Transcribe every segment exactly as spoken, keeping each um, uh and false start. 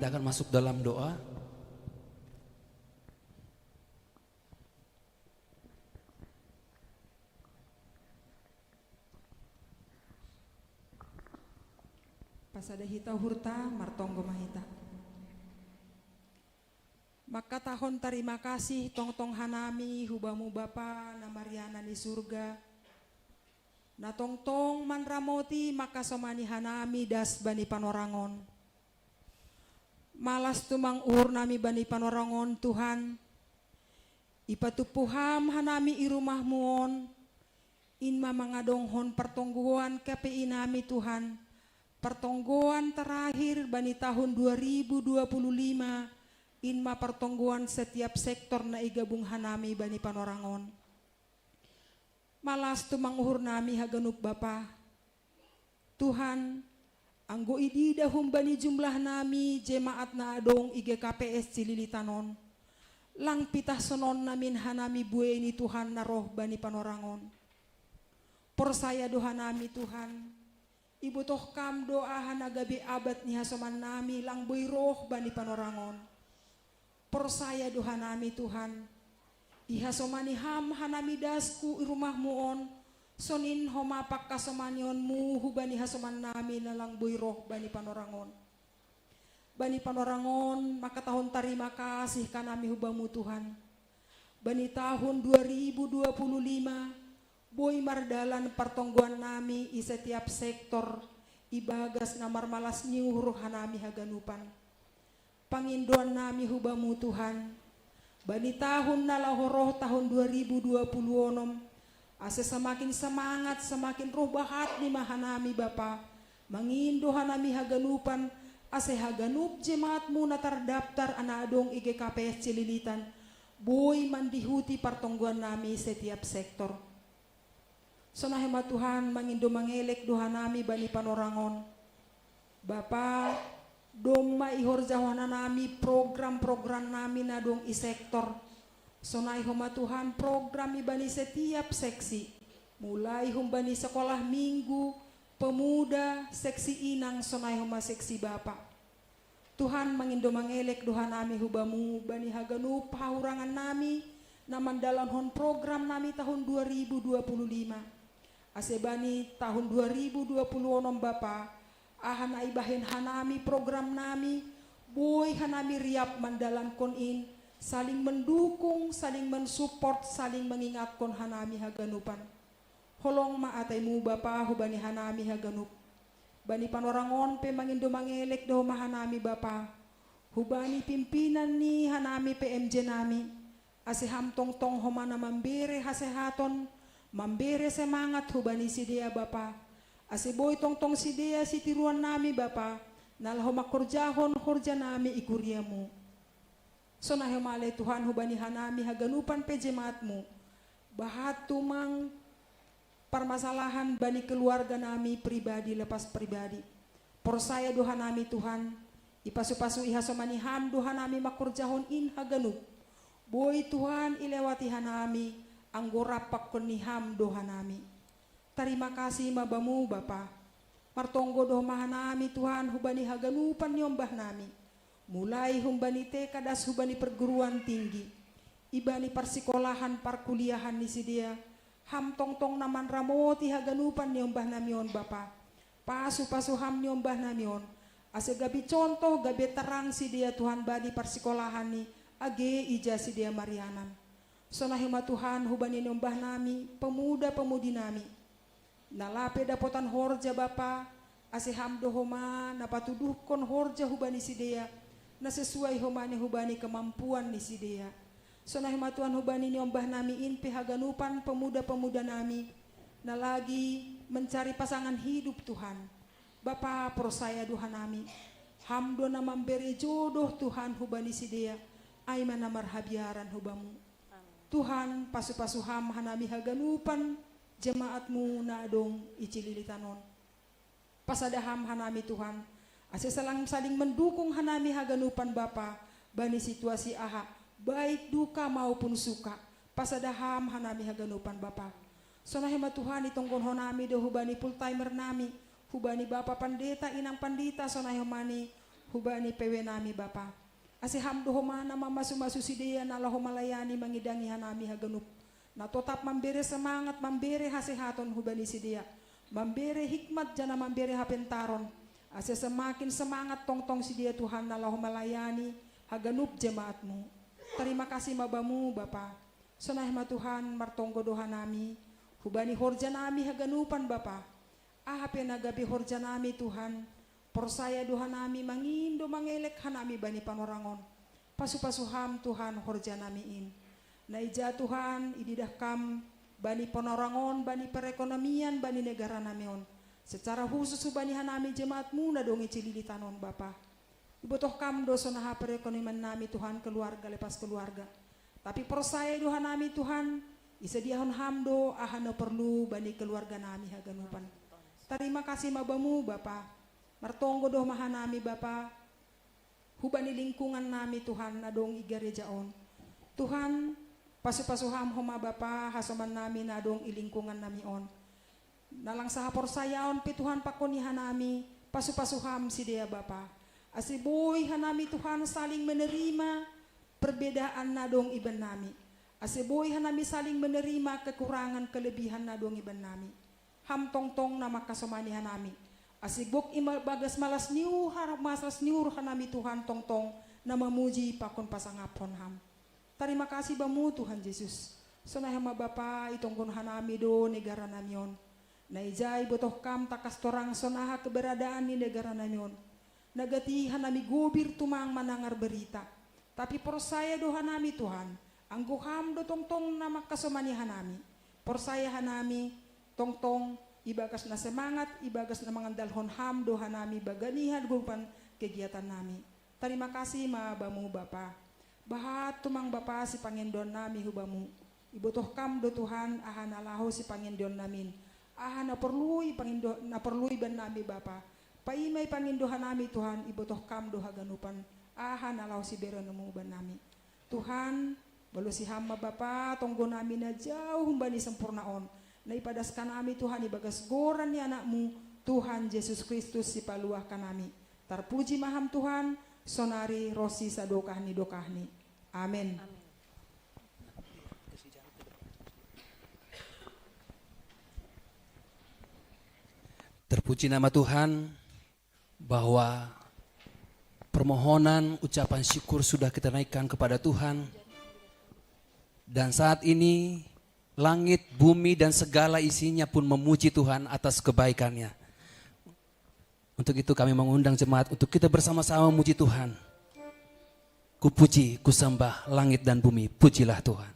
Kita akan masuk dalam doa. Pasada hita uhurta, martonggo ma hita. Mangkatahon tarima kasih tongtong hanami hu Bamu Bapa na marianan i surga, na tongtong manramoti mangkasomani hanami das bani panorang on. Malas tumang uhur nami bani panorang on, Tuhan. Ipatumpu Ham hanami i rumah-Mu on, in ma mangadonghon partonggoan K P I nami, Tuhan. Partonggoan terakhir bani tahun dua ribu dua puluh lima, in ma partonggoan setiap sektor na igabung hanami bani panorang on. Malas tumang uhur nami haganup, Bapa. Tuhan, anggo ididah humbani jumlah nami jemaat na adong i G K P S Cililitan on, lang pitah sonon namin hanami buei ni Tuhan na roh bani panorang on. Porsaya do hanami, Tuhan, ibotoh Kam do aha na gabe abat ni hasoman nami lang boi roh bani panorang on. Porsaya do hanami, Tuhan, ihasomani Ham hanami das hu rumah-Mu on, sonin homa pangkasomanionMu hubani hasoman nami na lang boi roh bani panorang on. Bani panorang on, mangkatahon tarima kasih hanami hu Bamu, Tuhan. Bani tahun dua ribu dua puluh lima, boi mardalan partonggoan nami i setiap sektor, ibagas na marmalas ni uhur hanami haganupan. Pangindoan nami hu Bamu, Tuhan, bani tahun na laho roh, tahun dua ribu dua puluh onom, ase samakin semangat, samakin roh bahatni ma hanami, Bapa, mangindo hanami haganupan, ase haganup jemaat-Mu na tardaptar na adong i G K P S Cililitan, boi mandihuti partonggoan nami setiap sektor. Sonai homa, Tuhan, mangindo mangelek do hanami bani panorang on. Bapa, domma ihorjahon hanami program-program nami na adong i sektor. Sonai homa, Tuhan, program i bani setiap seksi, mulai humbani sekolah minggu, pemuda, seksi inang, sonai homa seksi bapa. Tuhan, mangindo mangelek do hanami hu Bamu bani haganup hahurangan nami na mandalankon program nami tahun dua ribu dua puluh lima. Ase bani tahun dua ribu dua puluh onom, Bapa, aha na ibahen hanami program nami, boi hanami riap mandalankon in, saling mendukung, saling mensupport, saling mengingatkon hanami haganupan. Holong ma ataiMu, Bapa, hubani hanami haganup. Bani panorang on pe mangindo mangelek do homa hanami, Bapa, hubani pimpinan ni hanami P M J nami, ase Ham tongtong homa na mambere hasehaton, mambere semangat hubani sidea, Bapa, ase boi tongtong sidea sitiruan nami, Bapa, na laho mangkorjahon horja nami i kuria-Mu. Sonai homa ale, Tuhan, hubani hanami haganupan pe jemaat-Mu, bahat tumang parmasalahan bani keluarga nami pribadi lepas pribadi. Porsaya do hanami, Tuhan, ipasu-pasu ihasomani Ham do hanami mangkorjahon in haganup. Boi, Tuhan, ilewati hanami, anggo rap pangkon ni Ham do hanami. Tarima kasih ma Bamu, Bapa. Martonggo do homa hanami, Tuhan, hubani haganupan niombah nami, mulai humbani T K das hubani perguruan tinggi, ibani parsikolahan parkuliahan ni sidea, Ham tongtong na manramoti haganupan niombah nami on, Bapa. Pasu-pasu Ham niombah nami on, ase gabe contoh, gabe terang sidea, Tuhan, bani parsikolahan i, age ija sidea marianan. Sonai homa, Tuhan, hubani niombah nami, pemuda-pemudi nami, na lape dapotan horja, Bapa, ase Ham do homa na patuduhkon horja hubani sidea, na sesuai homa ni hubani kemampuan ni sidea. Sonai homa, Tuhan, hubani niombah nami in pe haganupan pemuda-pemuda nami, na lagi mencari pasangan hidup, Tuhan. Bapa, porsaya do hanami, Ham do na mambere jodoh, Tuhan, hubani sidea, ai ma na marhabiaran hu Bamu. Tuhan, pasu-pasu Ham hanami haganupan jemaat-Mu na adong i Cililitan on. Pasada Ham hanami, Tuhan, ase saling, saling mendukung hanami haganupan, Bapa, bani situasi aha, baik duka maupun suka. Pasada Ham hanami haganupan, Bapa. Sonai homa, Tuhan, itonggonhon nami do hubani full timer nami, hubani Bapa Pandita, Inang Pandita, sonai homa ni hubani pewe nami Bapa. Ase Ham do homa na mamasu-masu sidea na laho malayani mangidangi hanami haganup, na totap mambere semangat, mambere hasehaton hubani sidea, mambere hikmat janah mambere hapentaron, ase semakin semangat tongtong sidea Tuhan na laho malayani haganup jemaat-Mu. Tarima kasih ma Bamu Bapa. Sonai ma Tuhan, martonggo do hanami hubani horja nami haganupan Bapa. Aha pe na gabe horja nami Tuhan, porsaya do hanami mangindo mangelek hanami bani panorang on. Pasu-pasu Ham Tuhan horja nami in. Na ija Tuhan ididah Kam bani panorang on, bani perekonomian, bani negara nami on, secara khusus hubani hanami jemaat-Mu na dong i Cililitan on Bapa. Ibotoh Kam do sonaha perekonomian nami Tuhan, keluarga lepas keluarga. Tapi porsaya do hanami Tuhan, isediahon Ham do aha na porlu bani keluarga nami haganupan. Tarima kasih ma Bamu Bapa. Martonggo do ma hanami Bapa, hubani lingkungan nami Tuhan na dong i gareja on. Tuhan, pasu-pasu Ham homa Bapa hasoman nami na dong i lingkungan nami on. Na lang sahaporsayaon pe Tuhan pakon ni hanami, pasu-pasu Ham sidea Bapa. Ase boi hanami Tuhan saling menerima perbedaan na dong iban nami. Ase boi hanami saling menerima kekurangan kelebihan na dong iban nami. Ham tongtong na mangkasomani hanami. Ase gok i ma-, bagas malas ni uhur, malas ni uhur hanami Tuhan tongtong na mamuji pakon pasangaphon Ham. Tarima kasih Bamu Tuhan Jesus. Sonai ma Bapa, itonggon hanami do negara nami on. Na ija ibotoh Kam tangkas torang sonaha keberadaan ni negara nami on. Na gati hanami gobir tumang manangar berita. Tapi porsaya do hanami Tuhan, anggo Ham do tongtong na mangkasomani hanami. Porsaya hanami tongtong ibagas na semangat, ibagas na mangandalhon Ham do hanami bagasan haganupan kegiatan nami. Tarima kasih ma Bamu Bapa. Bahat tumang Bapa sipangindoan nami hu Bamu. Ibotoh Kam do Tuhan aha na laho sipangindoan nami in. Aha na porlu ipangindo, na porlu iban nami Bapa. Paima ipangindo hanami Tuhan, ibotoh Kam do haganupan aha na laho siberenmu iban nami. Tuhan, balosi Ham ma Bapa tonggo nami na jauh humbani sempurna on, na ipadaskan nami Tuhan ibagas goran ni Anak-Mu, Tuhan Jesus Kristus sipaluah nami. Tarpuji ma Ham Tuhan, sonari ronsi sadokah ni dokahni. Amen. Amen. Terpuji nama Tuhan, bahwa permohonan ucapan syukur sudah kita naikkan kepada Tuhan. Dan saat ini, langit, bumi, dan segala isinya pun memuji Tuhan atas kebaikannya. Untuk itu kami mengundang jemaat untuk kita bersama-sama memuji Tuhan. Ku puji, ku sembah langit dan bumi, pujilah Tuhan.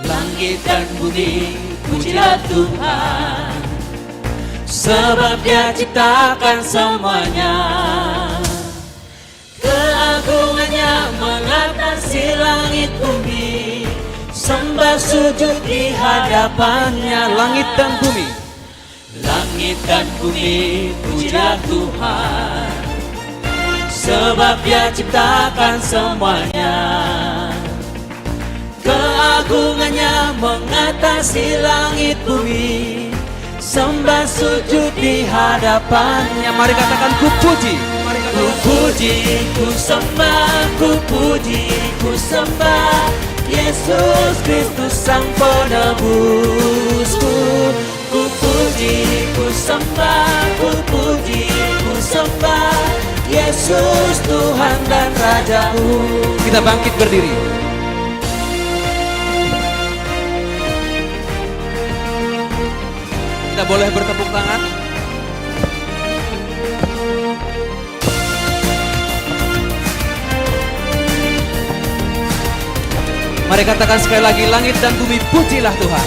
Langit dan bumi, pujilah Tuhan, sebab Dia ciptakan semuanya. Keagungannya mengatasi langit bumi, sembah sujud di hadapannya. Langit dan bumi. Langit dan bumi, pujilah Tuhan, sebab Dia ciptakan semuanya. Keagungannya mengatasi langit bumi, sembah sujud di hadapannya. Mari katakan, ku puji, ku puji, ku sembah, ku puji, ku sembah Yesus Kristus Sang Penebusku. Ku puji, ku sembah, ku puji, ku sembah Yesus Tuhan dan Rajaku. Kita bangkit berdiri. Kita boleh bertepuk tangan. Mari katakan sekali lagi, "Langit dan bumi, pujilah Tuhan."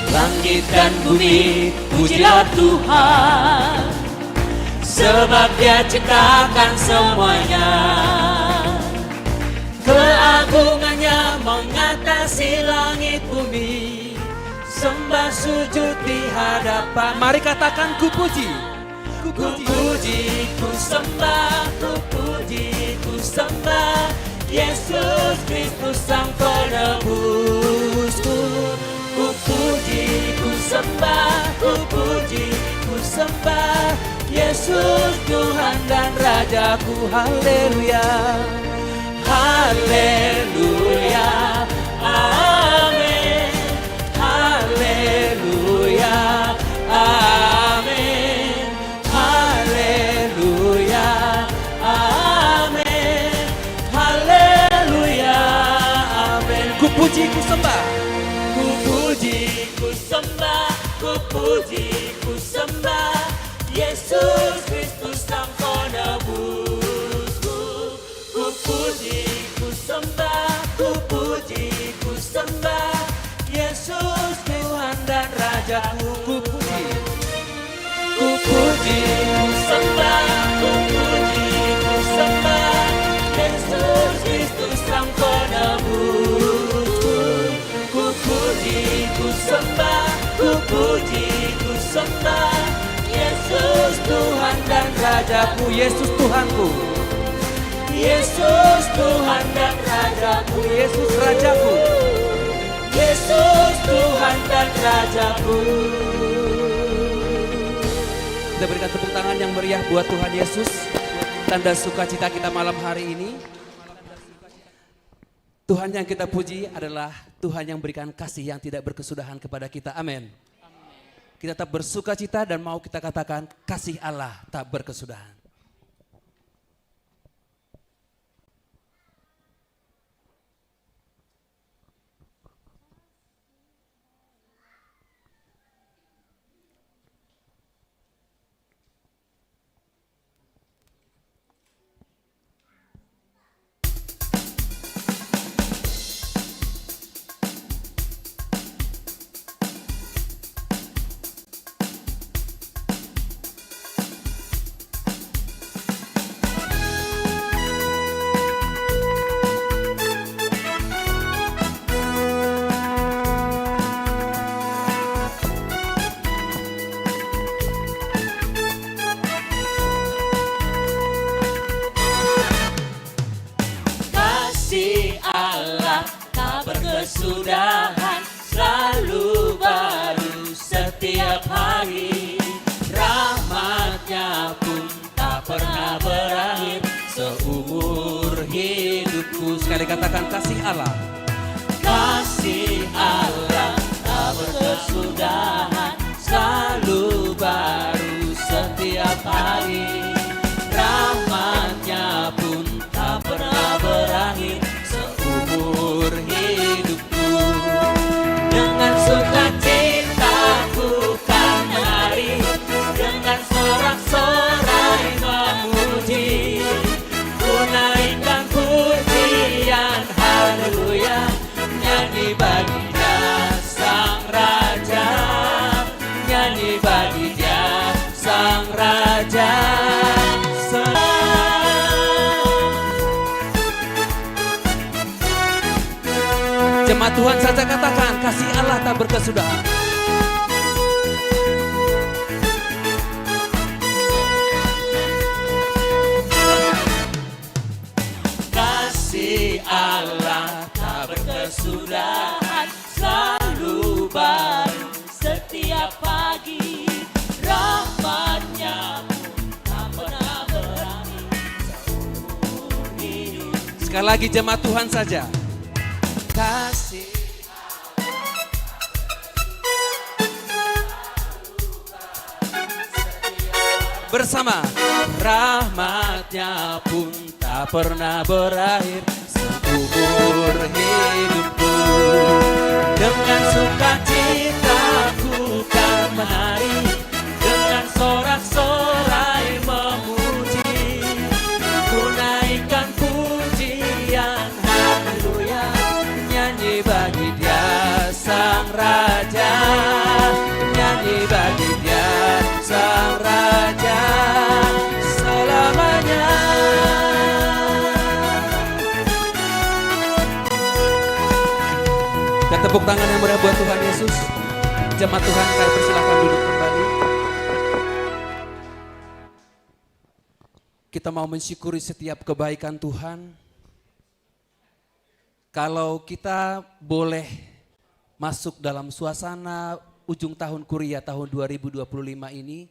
Langit dan bumi, pujilah Tuhan, sebab Dia ciptakan semuanya. Keagungannya mengatasi langit bumi. Sembah sujud di hadapan. Mari katakan, "Ku puji, ku puji, ku sembah, ku puji, ku sembah Yesus Kristus Sang Penebusku. Ku puji, ku sembah, ku puji, ku sembah Yesus Tuhan dan Rajaku." Haleluya. Haleluya. Amin. Haleluya. Amin. Haleluya. Amin. Haleluya. Amin. Ku puji, ku sembah. Ku puji, ku sembah. Ku puji, ku sembah Yesus Kristus Sang Penebusku. Ku puji, ku sembah, ku puji, ku sembah Yesus Tuhan dan Rajaku. Ku puji, ku puji, ku sembah, ku puji, ku sembah Yesus Kristus Sang Penebusku. Ku puji, ku sembah, ku puji, ku sembah Yesus Tuhan dan Rajaku. Yesus Tuhanku. Yesus Tuhan dan Rajaku. Yesus Rajaku. Yesus Tuhan dan Rajaku. Kita berikan tepuk tangan yang meriah buat Tuhan Yesus. Tanda sukacita kita malam hari ini. Tuhan yang kita puji adalah Tuhan yang berikan kasih yang tidak berkesudahan kepada kita. Amin. Kita tetap bersukacita dan mau kita katakan, "Kasih Allah tak berkesudahan." Kasih Allah tak berkesudahan, selalu baru setiap hari. Rahmatnya pun tak pernah berakhir seumur hidupku. Sekali katakan, "Kasih Allah." Kasih Allah tak berkesudahan, selalu baru setiap hari. Rahmatnya pun tak pernah berakhir seumur hidupku. Dengan sukacita ku kan menari, dengan sorak-sorai memuji. Ku naikkan pujian, haleluya, nyanyi bagi Dia Sang Raja, nyanyi bagi Dia Sang Raja. Sang Jemaat Tuhan saja katakan, "Kasih Allah tak berkesudahan." Kasih Allah tak berkesudahan, selalu baru setiap pagi. Rahmatnya pun tak pernah berakhir seumur hidup. Sekali lagi, jemaat Tuhan saja. Kasih bersama. Rahmatnya pun tak pernah berakhir seumur hidupku. Dengan sukacita ku kan menari, dengan sorak-sorai memuji. Ku naikkan Tepuk tangan yang meriah buat Tuhan Yesus. Jemaat Tuhan, kami persilakan duduk kembali. Kita mau mensyukuri setiap kebaikan Tuhan. Kalau kita boleh masuk dalam suasana ujung tahun kuria tahun dua ribu dua puluh lima ini,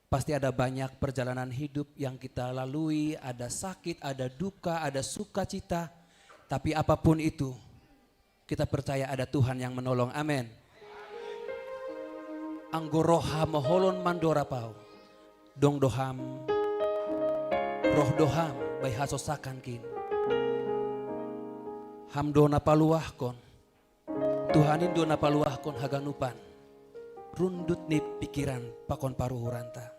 pasti ada banyak perjalanan hidup yang kita lalui, ada sakit, ada duka, ada sukacita. Tapi apapun itu, kita percaya ada Tuhan yang menolong. Amin. Anggo roh hamaolon mandora pau. Dong do ham, roh do ham, bai hasosakan kin. Ham do na paluahkon. Tuhan in do na paluahkon haganupan. Rundut ni pikiran pakon paruhuranta.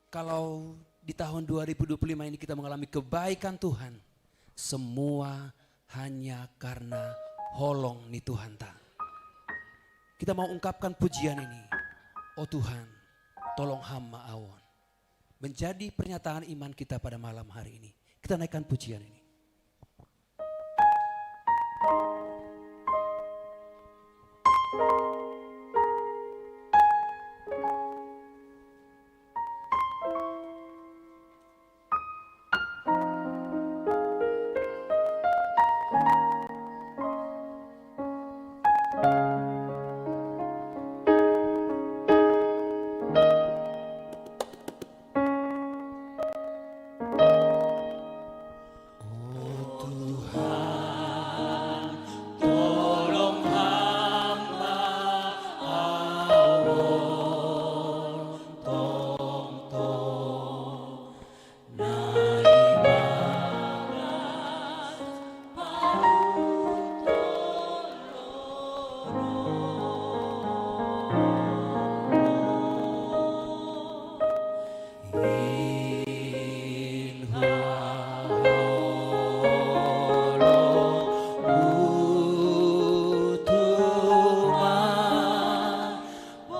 Kalau di tahun dua ribu dua puluh lima ini kita mengalami kebaikan Tuhan, semua hanya karena holong ni Tuhanta. Kita mau ungkapkan pujian ini. Oh Tuhan, tolong ham ma au on. Menjadi pernyataan iman kita pada malam hari ini. Kita naikkan pujian ini.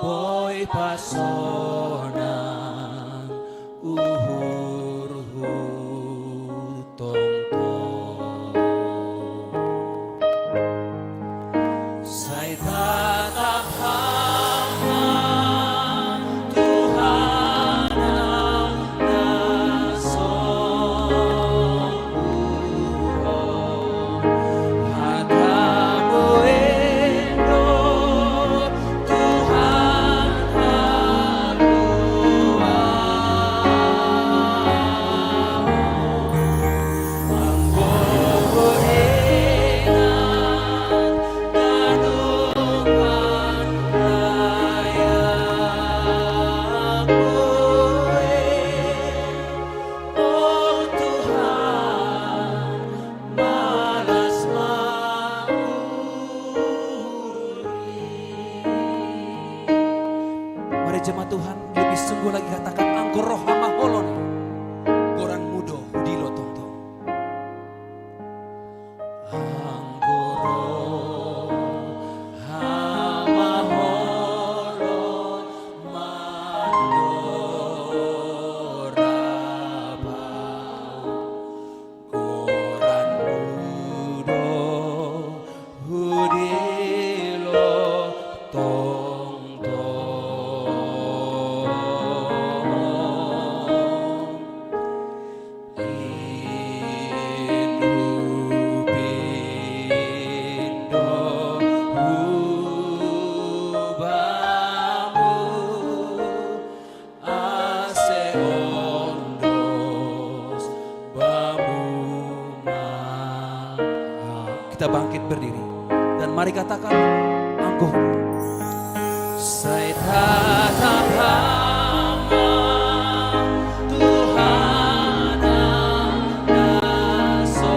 Boi pasonang uhurhu tongtong. Sai tatap Ham ma Tuhan, na so Mari jemaat Tuhan lebih sungguh lagi katakan, anggo roh hamaolon, goran-Mu do hudilo tongtong. Anggo roh hamaolon mandora pau. Goran-Mu do hudilo tongtong. Indu pindo hubamu. Ase ondos bamu ma. Kita bangkit berdiri dan mari katakan, anggo. Sai tatap Ham ma Tuhan, na so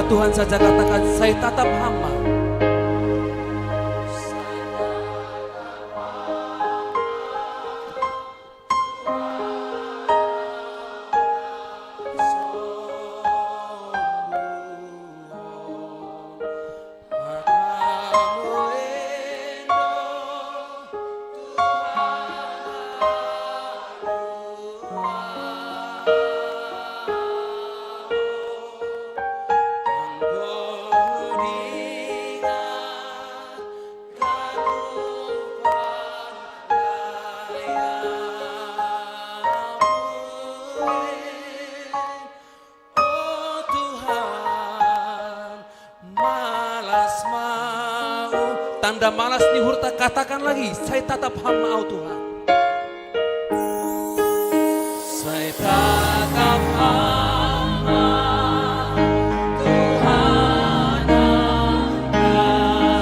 Tuhan saja katakan, "Saya tatap hamba." Oh Tuhan, malas mau. Tanda malas ni hurta, katakan lagi, "Saya tatap hamba, oh Tuhan." Saya tatap hamba, Tuhan, hamba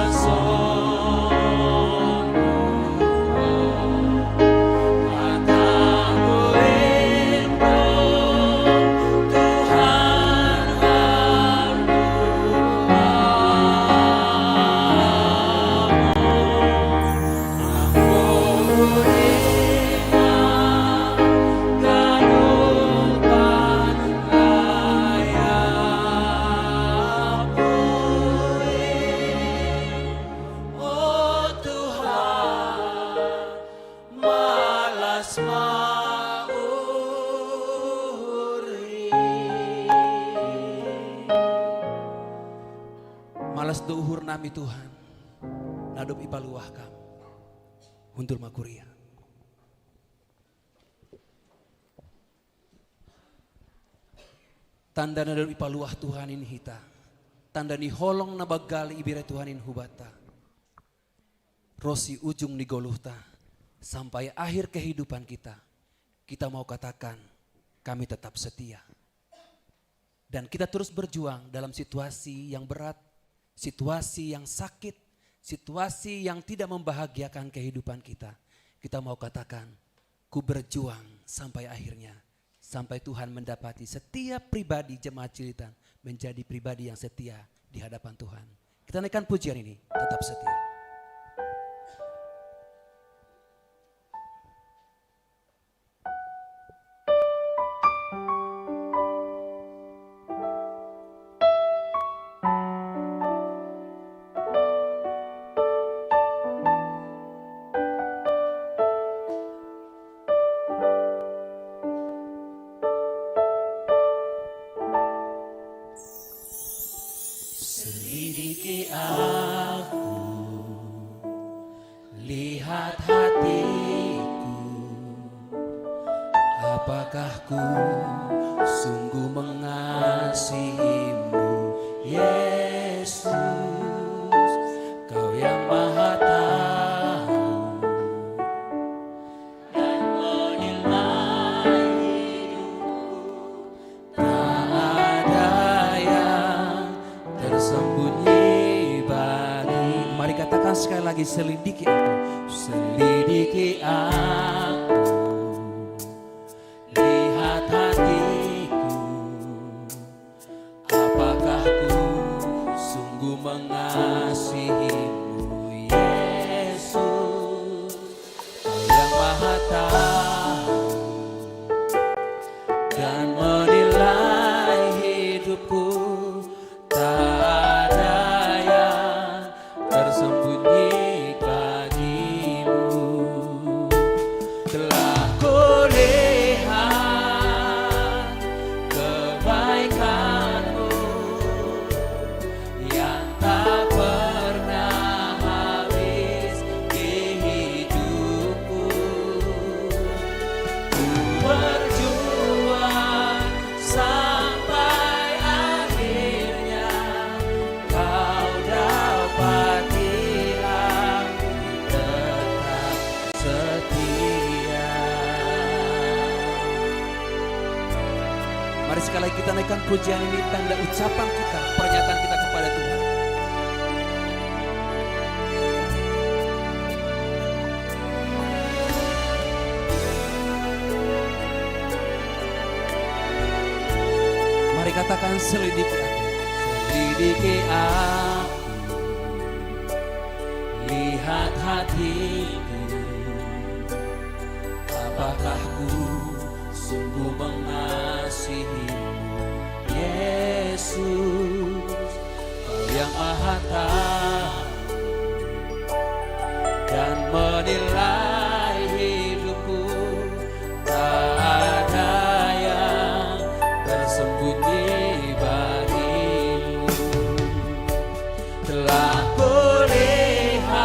sungguh. Oh Tuhan, malas mauhuri. Malas do uhur nami Tuhan, na dob ipaluah Kam. Hundul ma kuria. Tanda na dob ipaluah Tuhan in hita, tanda ni holong na banggal ibere Tuhan in hubanta, ro si ujung ni goluhta, sampai akhir kehidupan kita, kita mau katakan, "Kami tetap setia." Dan kita terus berjuang dalam situasi yang berat, situasi yang sakit, situasi yang tidak membahagiakan kehidupan kita. Kita mau katakan, "Ku berjuang sampai akhirnya." Sampai Tuhan mendapati setiap pribadi jemaat Cililitan menjadi pribadi yang setia di hadapan Tuhan. Kita naikkan pujian ini, tetap setia. Selidiki aku, lihat hatiku, apakah ku sungguh mengasihimu, Yesus? Kau yang Maha Tahu dan menilai hidupku. Tak ada yang tersembunyi bagi. Mari katakan sekali lagi, "Selidiki aku, selidiki aku, lihat hatiku, apakah ku sungguh mengasihimu, Yesus?" Kau yang Maha Tahu dan menilai hidupku, tak ada yang tersembunyi bagimu. Telah kulihat kebaikanmu yang tak pernah habis di hidupku. Ku berjuang sampai akhirnya, kau dapati aku tetap setia. Mari sekali lagi kita naikkan pujian ini, tanda ucapan kita, pernyataan kita kepada Tuhan. Mari katakan, "Selidiki aku." Selidiki aku, lihat hatiku, apakah ku sungguh mengasihimu, Yesus, Kau yang Maha Tahu dan menilai hidupku, tak ada yang tersembunyi bagimu. Telah kulihat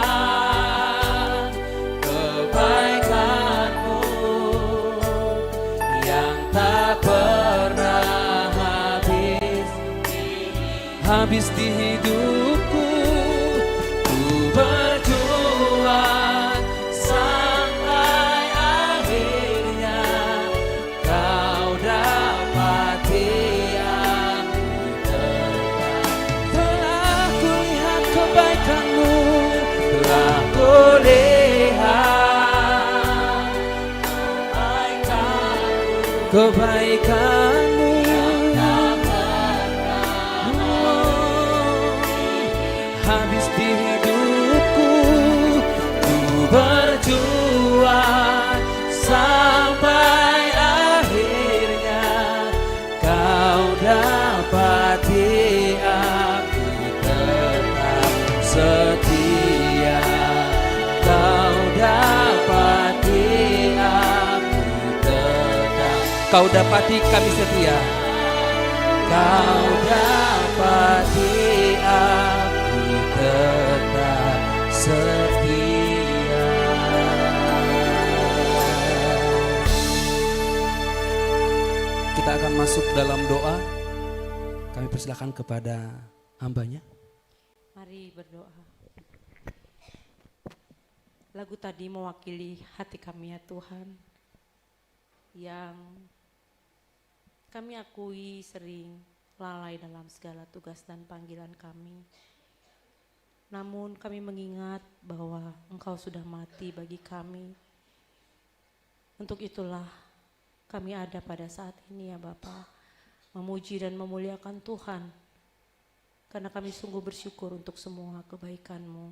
kebaikanmu yang tak pernah habis, habis di hidupku. Ku berjuang sampai akhirnya, Kau dapati aku telah. Telah kulihat kebaikanmu, telah kulihat kebaikanmu. Habis di hidupku, ku berjuang sampai akhirnya, Kau dapati aku tetap setia. Kau dapati aku tetap. Kau dapati kami setia. Kau dapati aku tetap setia. Kita akan masuk dalam doa. Kami persilakan kepada hambanya. Mari berdoa. Lagu tadi mewakili hati kami, ya Tuhan, yang kami akui sering lalai dalam segala tugas dan panggilan kami. Namun kami mengingat bahwa Engkau sudah mati bagi kami. Untuk itulah kami ada pada saat ini, ya Bapa, memuji dan memuliakan Tuhan, karena kami sungguh bersyukur untuk semua kebaikan-Mu.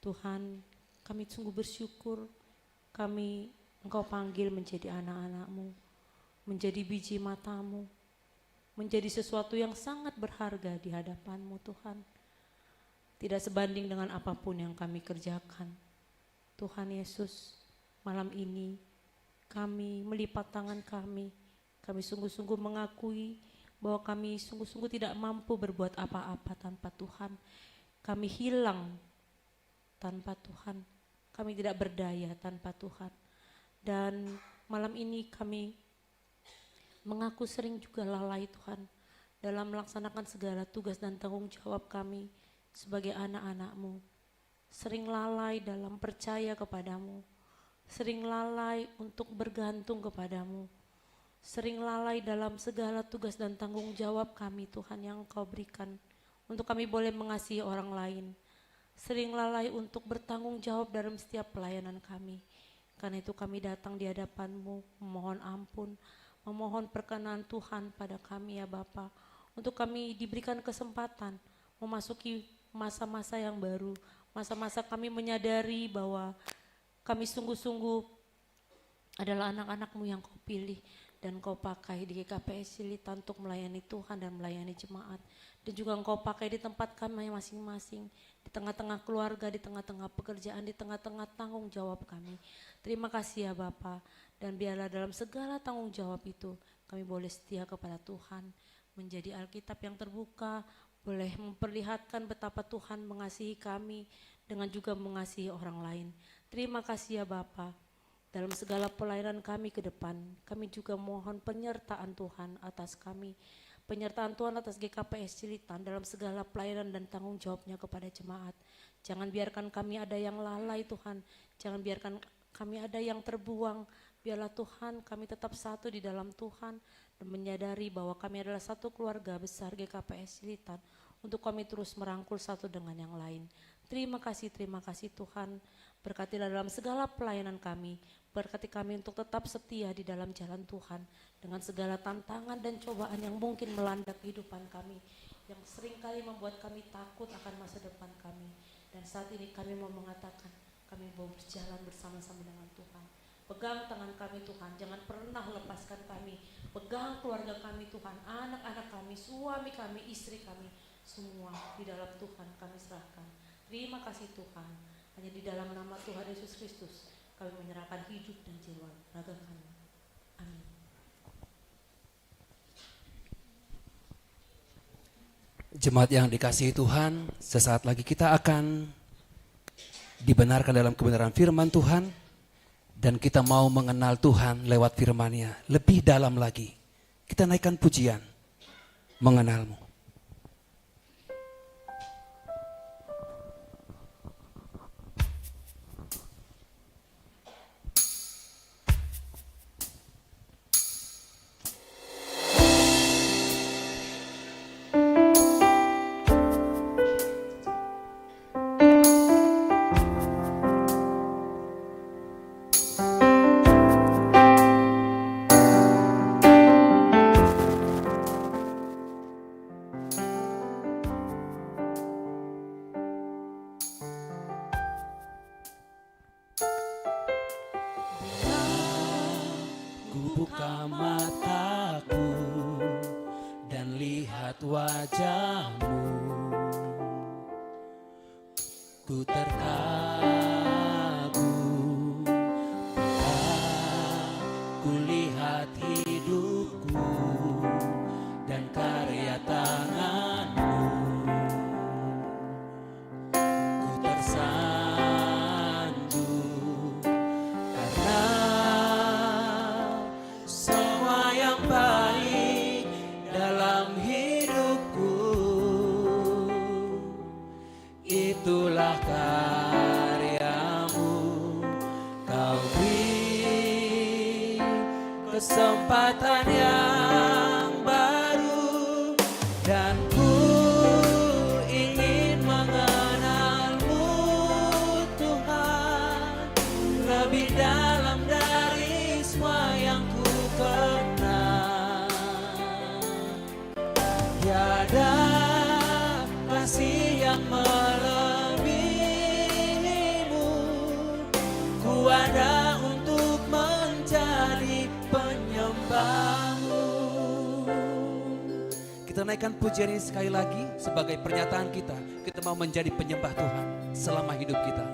Tuhan, kami sungguh bersyukur kami Engkau panggil menjadi anak-anak-Mu, menjadi biji mata-Mu, menjadi sesuatu yang sangat berharga di hadapan-Mu, Tuhan. Tidak sebanding dengan apapun yang kami kerjakan. Tuhan Yesus, malam ini kami melipat tangan kami. Kami sungguh-sungguh mengakui bahwa kami sungguh-sungguh tidak mampu berbuat apa-apa tanpa Tuhan. Kami hilang tanpa Tuhan. Kami tidak berdaya tanpa Tuhan. Dan malam ini kami mengaku sering juga lalai, Tuhan, dalam melaksanakan segala tugas dan tanggung jawab kami sebagai anak-anak-Mu. Sering lalai dalam percaya kepada-Mu. Sering lalai untuk bergantung kepada-Mu. Sering lalai dalam segala tugas dan tanggung jawab kami, Tuhan, yang Engkau berikan untuk kami boleh mengasihi orang lain. Sering lalai untuk bertanggung jawab dalam setiap pelayanan kami. Karena itu kami datang di hadapan-Mu, memohon ampun, memohon perkenan Tuhan pada kami, ya Bapa, untuk kami diberikan kesempatan memasuki masa-masa yang baru, masa-masa kami menyadari bahwa kami sungguh-sungguh adalah anak-anak-Mu yang Kau pilih dan Kau pakai di G K P S Cililitan untuk melayani Tuhan dan melayani jemaat, dan juga Engkau pakai di tempat kami masing-masing, di tengah-tengah keluarga, di tengah-tengah pekerjaan, di tengah-tengah tanggung jawab kami. Terima kasih, ya Bapa, dan biarlah dalam segala tanggung jawab itu kami boleh setia kepada Tuhan, menjadi Alkitab yang terbuka, boleh memperlihatkan betapa Tuhan mengasihi kami dengan juga mengasihi orang lain. Terima kasih, ya Bapa. Dalam segala pelayanan kami ke depan, kami juga mohon penyertaan Tuhan atas kami, penyertaan Tuhan atas G K P S Cililitan dalam segala pelayanan dan tanggung jawabnya kepada jemaat. Jangan biarkan kami ada yang lalai, Tuhan. Jangan biarkan kami ada yang terbuang. Biarlah, Tuhan, kami tetap satu di dalam Tuhan dan menyadari bahwa kami adalah satu keluarga besar G K P S Cililitan untuk kami terus merangkul satu dengan yang lain. Terima kasih, terima kasih, Tuhan. Berkatilah dalam segala pelayanan kami. Berkati kami untuk tetap setia di dalam jalan Tuhan dengan segala tantangan dan cobaan yang mungkin melanda kehidupan kami. yang seringkali membuat kami takut akan masa depan kami. Dan saat ini kami mau mengatakan, kami mau berjalan bersama-sama dengan Tuhan. Pegang tangan kami, Tuhan, jangan pernah lepaskan kami. Pegang keluarga kami, Tuhan, anak-anak kami, suami kami, istri kami, semua di dalam Tuhan kami serahkan. Terima kasih, Tuhan. Hanya di dalam nama Tuhan Yesus Kristus kami menyerahkan hidup dan jiwa raga kami. Amin. Jemaat yang dikasihi Tuhan, sesaat lagi kita akan dibenarkan dalam kebenaran firman Tuhan, dan kita mau mengenal Tuhan lewat firman-Nya lebih dalam lagi. Kita naikkan pujian, Mengenalmu. Bila ku buka mataku dan lihat wajahmu, ku terkagum bila ku lihat hidupku dan karya tanganmu. Ku tersanjung karena semua yang baik dalam hidupku, itulah karyamu. Kau beri kesempatan yang baru, dan ku ingin mengenalmu, Tuhan, lebih dalam dari semua yang ku kenal. Tiada kasih yang melebihimu. Ku ada untuk menjadi penyembahmu. Kita naikkan pujian ini sekali lagi sebagai pernyataan kita. Kita mau menjadi penyembah Tuhan selama hidup kita.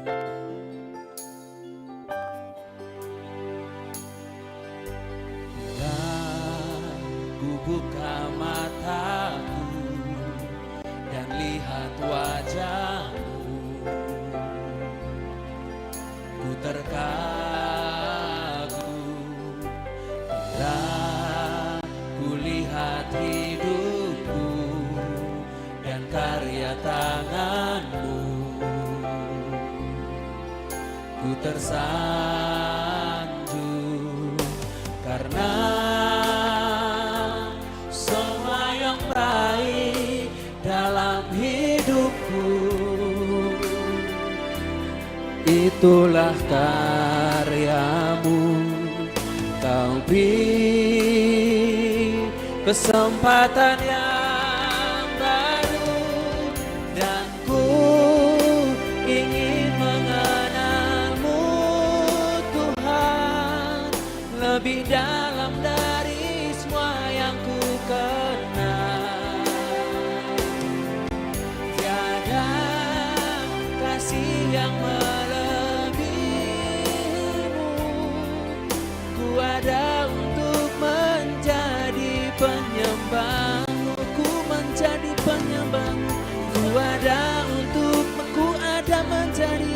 Bila ku buka mataku dan lihat wajahmu, ku terkagum bila ku lihat hidupku dan karya tanganmu. Ku tersanjung karena semua yang baik dalam hidupku, itulah karyamu. Kau beri kesempatan yang baru, dan ku ingin mengenalmu, Tuhan, lebih dalam dari semua yang ku kenal. Tiada kasih yang melebihimu. Ku ada untuk menjadi penyembahmu. Ku menjadi penyembahmu. Ku ada untuk, ku ada menjadi,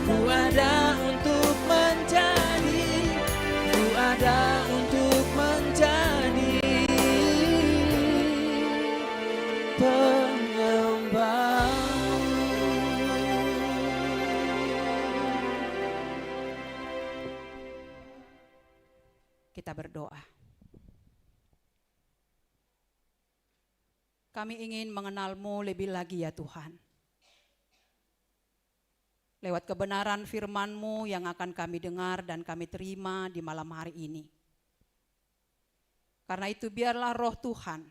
ku ada untuk menjadi, ku ada untuk menjadi penyembahmu. Kita berdoa. Kami ingin mengenalmu lebih lagi, ya Tuhan. Lewat kebenaran firman-Mu yang akan kami dengar dan kami terima di malam hari ini. Karena itu, biarlah Roh Tuhan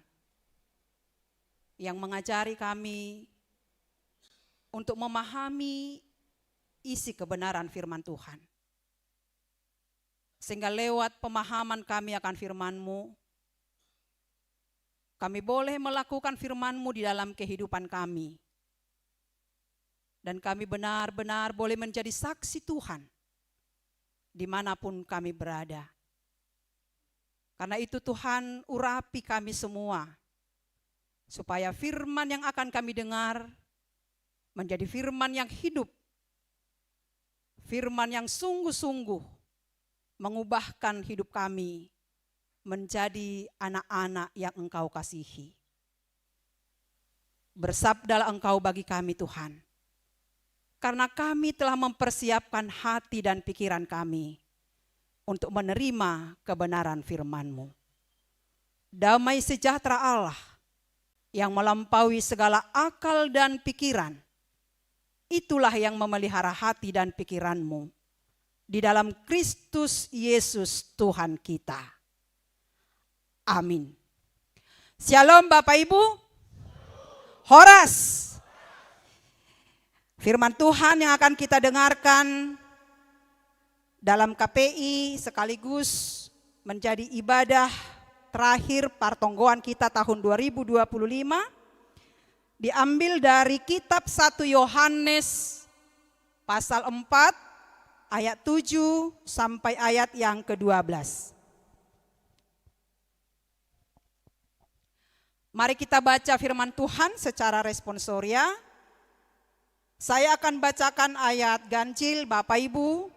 yang mengajari kami untuk memahami isi kebenaran firman Tuhan. Sehingga lewat pemahaman kami akan firman-Mu, kami boleh melakukan firman-Mu di dalam kehidupan kami. Dan kami benar-benar boleh menjadi saksi Tuhan dimanapun kami berada. Karena itu Tuhan, urapi kami semua, supaya firman yang akan kami dengar menjadi firman yang hidup, firman yang sungguh-sungguh mengubahkan hidup kami menjadi anak-anak yang Engkau kasihi. Bersabdalah Engkau bagi kami, Tuhan, karena kami telah mempersiapkan hati dan pikiran kami untuk menerima kebenaran firman-Mu. Damai sejahtera Allah yang melampaui segala akal dan pikiran, itulah yang memelihara hati dan pikiranmu di dalam Kristus Yesus Tuhan kita. Amin. Shalom Bapak Ibu. Horas. Firman Tuhan yang akan kita dengarkan dalam K P I sekaligus menjadi ibadah terakhir partonggoan kita tahun dua ribu dua puluh lima, diambil dari kitab satu Yohanes pasal empat ayat tujuh sampai ayat yang kedua belas. Mari kita baca firman Tuhan secara responsoria. Saya akan bacakan ayat ganjil, Bapak Ibu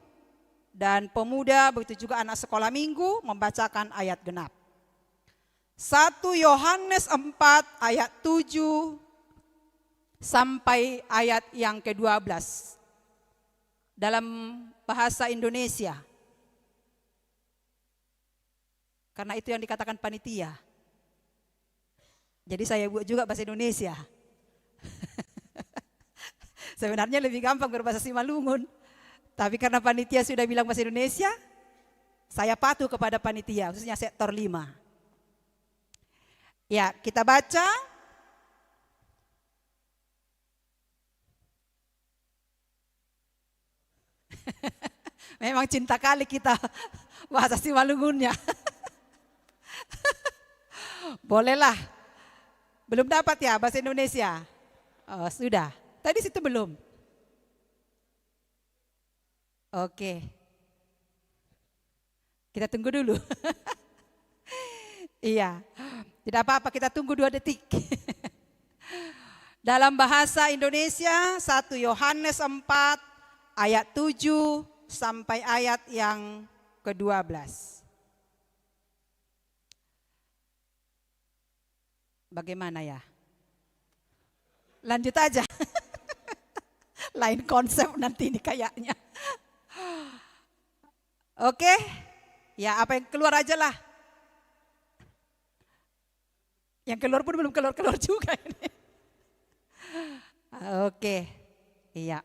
dan pemuda, begitu juga anak sekolah minggu membacakan ayat genap. Satu Yohanes empat ayat tujuh sampai ayat yang kedua belas dalam bahasa Indonesia. Karena itu yang dikatakan panitia. Jadi saya buat juga bahasa Indonesia. Sebenarnya lebih gampang berbahasa Simalungun. Tapi karena panitia sudah bilang bahasa Indonesia, saya patuh kepada panitia, khususnya sektor lima. Ya, kita baca. Memang cinta kali kita bahasa Simalungunnya. Bolehlah. Belum dapat ya bahasa Indonesia? Oh, sudah. Tadi situ belum. Oke. Kita tunggu dulu. Iya. Tidak apa-apa, kita tunggu dua detik. Dalam bahasa Indonesia, satu Yohanes empat ayat tujuh sampai ayat yang kedua belas. Bagaimana ya? Lanjut aja. Lain konsep nanti ini kayaknya. Oke. Ya, apa yang keluar aja lah. Yang keluar pun belum keluar-keluar juga ini. Oke. Iya.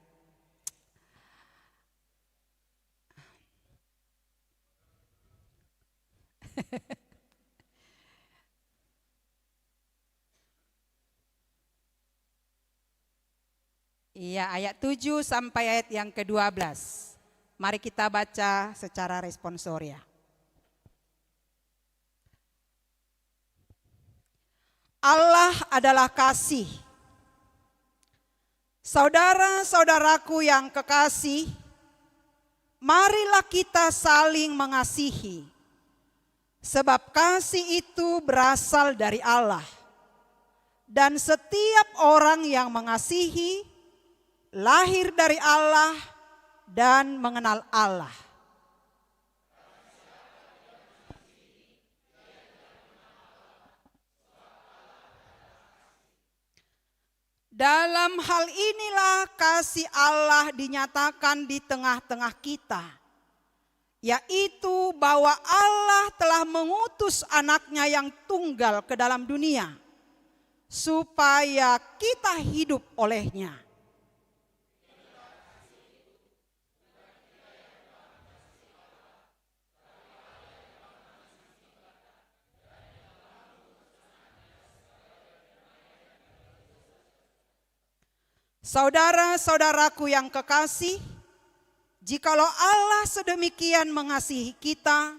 Iya, ayat tujuh sampai ayat yang kedua belas. Mari kita baca secara responsoria. Allah adalah kasih. Saudara-saudaraku yang kekasih, marilah kita saling mengasihi, sebab kasih itu berasal dari Allah. Dan setiap orang yang mengasihi lahir dari Allah dan mengenal Allah. Dalam hal inilah kasih Allah dinyatakan di tengah-tengah kita, yaitu bahwa Allah telah mengutus Anaknya yang tunggal ke dalam dunia, supaya kita hidup olehnya. Saudara-saudaraku yang kekasih, jikalau Allah sedemikian mengasihi kita,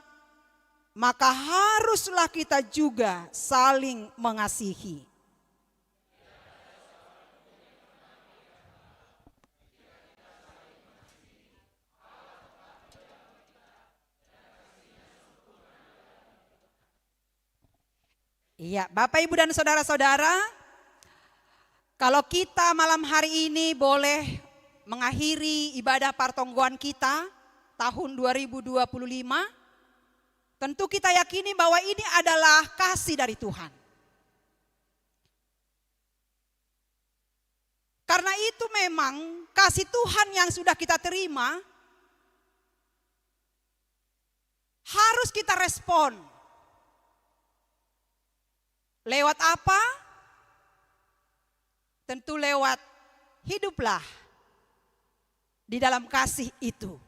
maka haruslah kita juga saling mengasihi. Iya, Bapak, Ibu, dan saudara-saudara, kalau kita malam hari ini boleh mengakhiri ibadah partonggoan kita tahun dua ribu dua puluh lima, tentu kita yakini bahwa ini adalah kasih dari Tuhan. Karena itu, memang kasih Tuhan yang sudah kita terima harus kita respon. Lewat apa? Tentu lewat hiduplah di dalam kasih itu.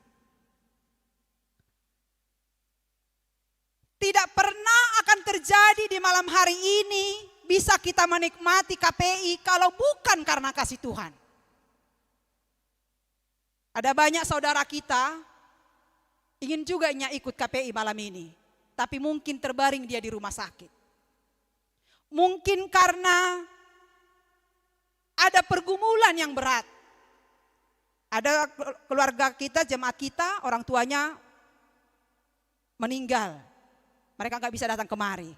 Tidak pernah akan terjadi di malam hari ini bisa kita menikmati K P I kalau bukan karena kasih Tuhan. Ada banyak saudara kita ingin juga nya ikut K P I malam ini, tapi mungkin terbaring dia di rumah sakit. Mungkin karena ada pergumulan yang berat. Ada keluarga kita, jemaat kita, orang tuanya meninggal. Mereka nggak bisa datang kemari.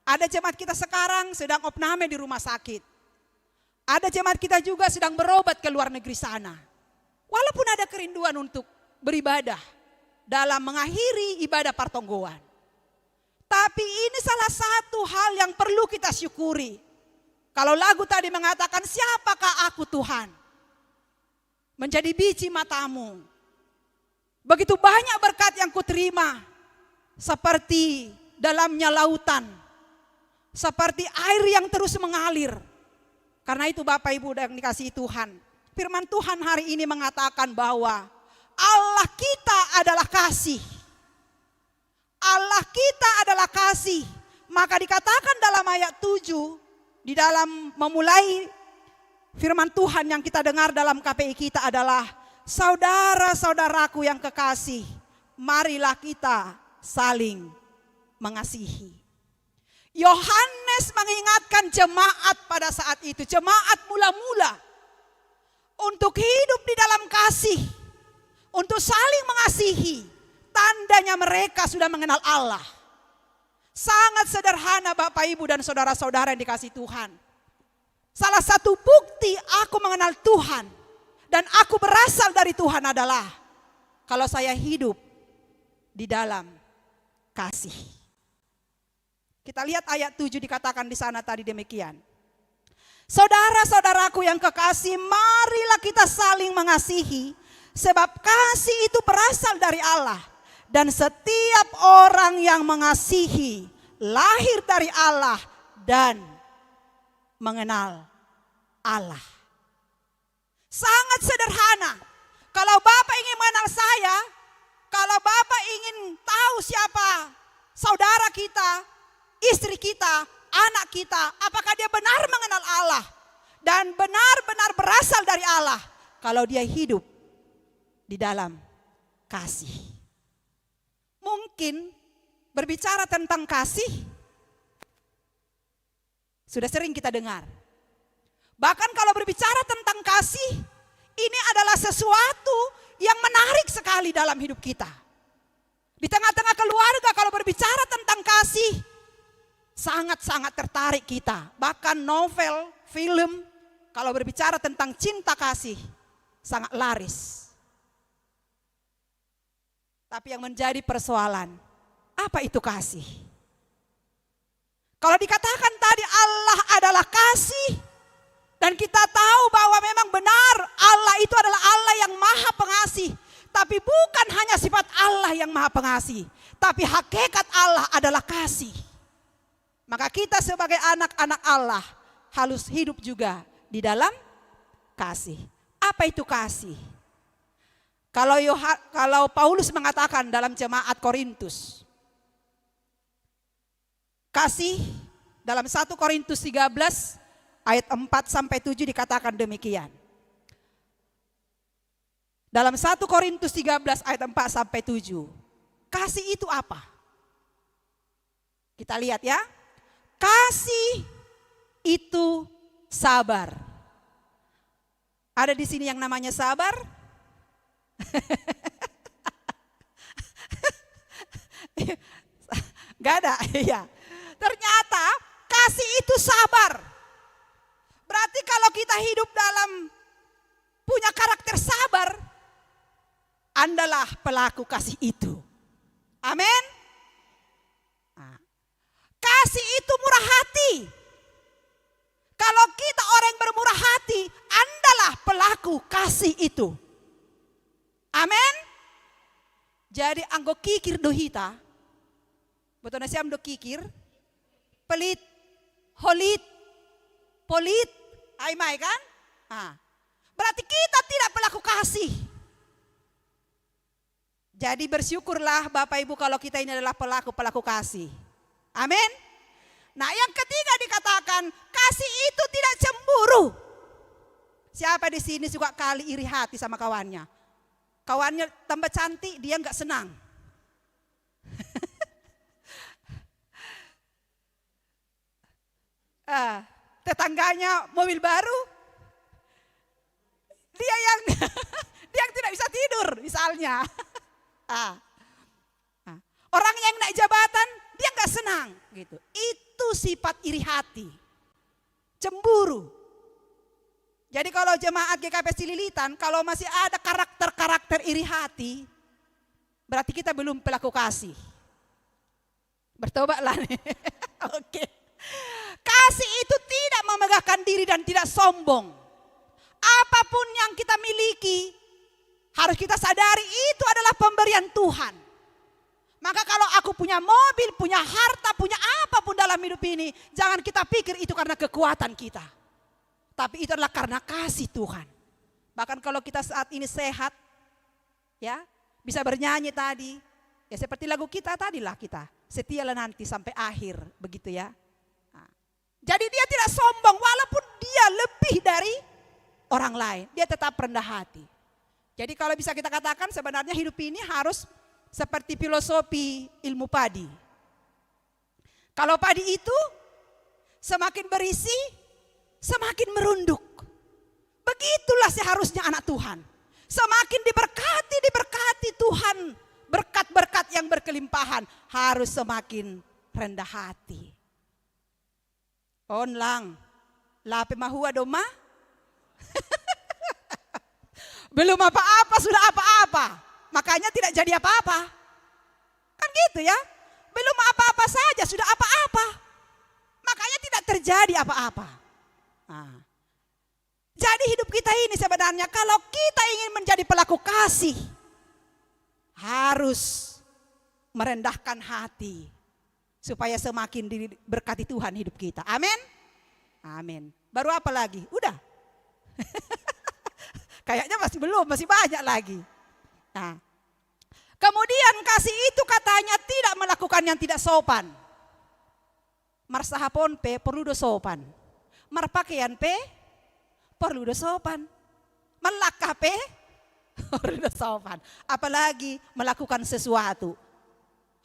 Ada jemaat kita sekarang sedang opname di rumah sakit. Ada jemaat kita juga sedang berobat ke luar negeri sana. Walaupun ada kerinduan untuk beribadah dalam mengakhiri ibadah partonggoan. Tapi ini salah satu hal yang perlu kita syukuri. Kalau lagu tadi mengatakan, "Siapakah aku, Tuhan?" Menjadi biji matamu. Begitu banyak berkat yang kuterima, seperti dalamnya lautan, seperti air yang terus mengalir. Karena itu, Bapak, Ibu, yang dikasihi Tuhan, firman Tuhan hari ini mengatakan bahwa Allah kita adalah kasih. Allah kita adalah kasih. Maka dikatakan dalam ayat tujuh, di dalam memulai firman Tuhan yang kita dengar dalam K P I kita adalah, "Saudara-saudaraku yang kekasih, marilah kita saling mengasihi." Yohanes mengingatkan jemaat pada saat itu, jemaat mula-mula, untuk hidup di dalam kasih, untuk saling mengasihi. Tandanya mereka sudah mengenal Allah. Sangat sederhana, Bapak, Ibu, dan saudara-saudara yang dikasihi Tuhan. Salah satu bukti aku mengenal Tuhan dan aku berasal dari Tuhan adalah kalau saya hidup di dalam kasih. Kita lihat ayat tujuh, dikatakan di sana tadi demikian. "Saudara-saudaraku yang kekasih, marilah kita saling mengasihi, sebab kasih itu berasal dari Allah, dan setiap orang yang mengasihi lahir dari Allah dan mengenal Allah." Sangat sederhana. Kalau Bapak ingin mengenal saya, kalau Bapak ingin tahu siapa saudara kita, istri kita, anak kita, apakah dia benar mengenal Allah dan benar-benar berasal dari Allah, kalau dia hidup di dalam kasih. Mungkin berbicara tentang kasih, sudah sering kita dengar. Bahkan kalau berbicara tentang kasih, ini adalah sesuatu yang menarik sekali dalam hidup kita. Di tengah-tengah keluarga, kalau berbicara tentang kasih, sangat-sangat tertarik kita. Bahkan novel, film, kalau berbicara tentang cinta kasih, sangat laris. Tapi yang menjadi persoalan, apa itu kasih? Kalau dikatakan tadi Allah adalah kasih, dan kita tahu bahwa memang benar Allah itu adalah Allah yang maha pengasih. Tapi bukan hanya sifat Allah yang maha pengasih, tapi hakikat Allah adalah kasih. Maka kita sebagai anak-anak Allah harus hidup juga di dalam kasih. Apa itu kasih? Kalau Yoha-, kalau Paulus mengatakan dalam jemaat Korintus, kasih dalam satu Korintus tiga belas ayat empat sampai tujuh dikatakan demikian. Dalam satu Korintus tiga belas ayat empat sampai tujuh. Kasih itu apa? Kita lihat ya. Kasih itu sabar. Ada di sini yang namanya sabar? Gak ada, iya. Ternyata kasih itu sabar. Berarti kalau kita hidup dalam punya karakter sabar, Andalah pelaku kasih itu. Amin. Nah, kasih itu murah hati. Kalau kita orang yang bermurah hati, Andalah pelaku kasih itu. Amin. Jadi anggo kikir do hita. Boto nasiam do kikir. Pelit, holit, polit. Ai mai kan? Ah. Berarti kita tidak pelaku kasih. Jadi bersyukurlah Bapak Ibu kalau kita ini adalah pelaku-pelaku kasih. Amin. Nah, yang ketiga dikatakan kasih itu tidak cemburu. Siapa di sini suka kali iri hati sama kawannya? Kawannya tambah cantik, dia nggak senang. Ah, tetangganya mobil baru, dia yang dia yang tidak bisa tidur misalnya. Ah. Ah. Orang yang naik jabatan, dia nggak senang gitu. Itu sifat iri hati, cemburu. Jadi kalau jemaat G K P Cililitan, kalau masih ada karakter-karakter iri hati, berarti kita belum pelaku kasih. Bertobatlah nih. Oke. Kasih itu tidak memegahkan diri dan tidak sombong. Apapun yang kita miliki, harus kita sadari itu adalah pemberian Tuhan. Maka kalau aku punya mobil, punya harta, punya apapun dalam hidup ini, jangan kita pikir itu karena kekuatan kita. Tapi itu adalah karena kasih Tuhan. Bahkan kalau kita saat ini sehat, ya, bisa bernyanyi tadi, ya seperti lagu kita tadilah kita, setialah nanti sampai akhir, begitu ya. Nah, jadi dia tidak sombong walaupun dia lebih dari orang lain, dia tetap rendah hati. Jadi kalau bisa kita katakan sebenarnya hidup ini harus seperti filosofi ilmu padi. Kalau padi itu semakin berisi, semakin merunduk. Begitulah seharusnya anak Tuhan. Semakin diberkati, diberkati Tuhan, berkat-berkat yang berkelimpahan harus semakin rendah hati. Onlang, lape mahua doma? Belum apa-apa sudah apa-apa. Makanya tidak jadi apa-apa. Kan gitu ya. Belum apa-apa saja sudah apa-apa. Makanya tidak terjadi apa-apa. Nah, jadi hidup kita ini sebenarnya kalau kita ingin menjadi pelaku kasih, harus merendahkan hati supaya semakin diberkati Tuhan hidup kita. Amin. Amin. Baru apa lagi? Udah. Kayaknya masih belum, masih banyak lagi. Nah, kemudian kasih itu katanya tidak melakukan yang tidak sopan. Marsahapon pe perlu do sopan. Marpakaian pe perlu do sopan. Melangkah pe perlu do sopan. Apalagi melakukan sesuatu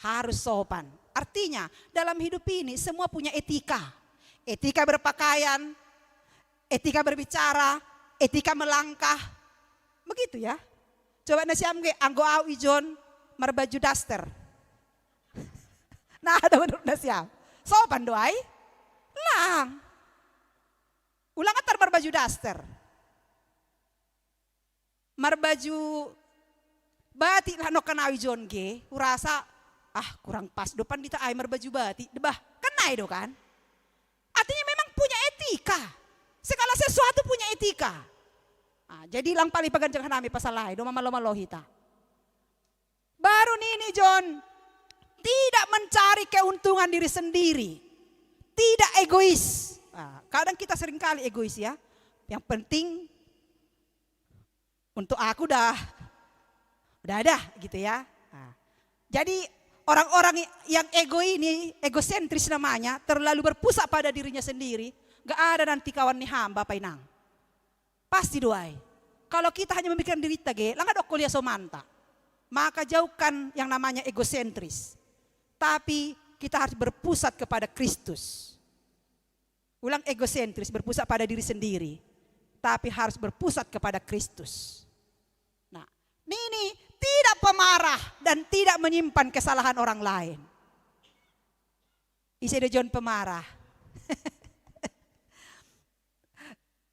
harus sopan. Artinya dalam hidup ini semua punya etika. Etika berpakaian, etika berbicara, etika melangkah. Begitu ya. Coba nasiam ge anggo au ijon marbaju daster. Nah, ada menurut nasiam. Sopan do ai? Lang. Ulang atar marbaju daster. Marbaju batik lah no kanawi jon ge, urasa ah kurang pas do pandita ai marbaju batik. Debah, kenai do kan? Artinya memang punya etika. Segala sesuatu punya etika. Ah, jadi lang pali paganjang hanami pasal ai do mamalo-malo hita. Baru nini John, tidak mencari keuntungan diri sendiri. Tidak egois. Ah, kadang kita seringkali egois ya. Yang penting untuk aku dah, udah ada gitu ya. Nah, jadi orang-orang yang ego ini, egosentris namanya, terlalu berpusat pada dirinya sendiri, gak ada nanti kawan ni hamba painang. Pasti do ai. Kalau kita hanya memikirkan diri tage, langa dok kuliah somanta. Maka jauhkan yang namanya egosentris. Tapi kita harus berpusat kepada Kristus. Ulang, egosentris, berpusat pada diri sendiri. Tapi harus berpusat kepada Kristus. Nah, ini tidak pemarah dan tidak menyimpan kesalahan orang lain. Ise do jon pemarah.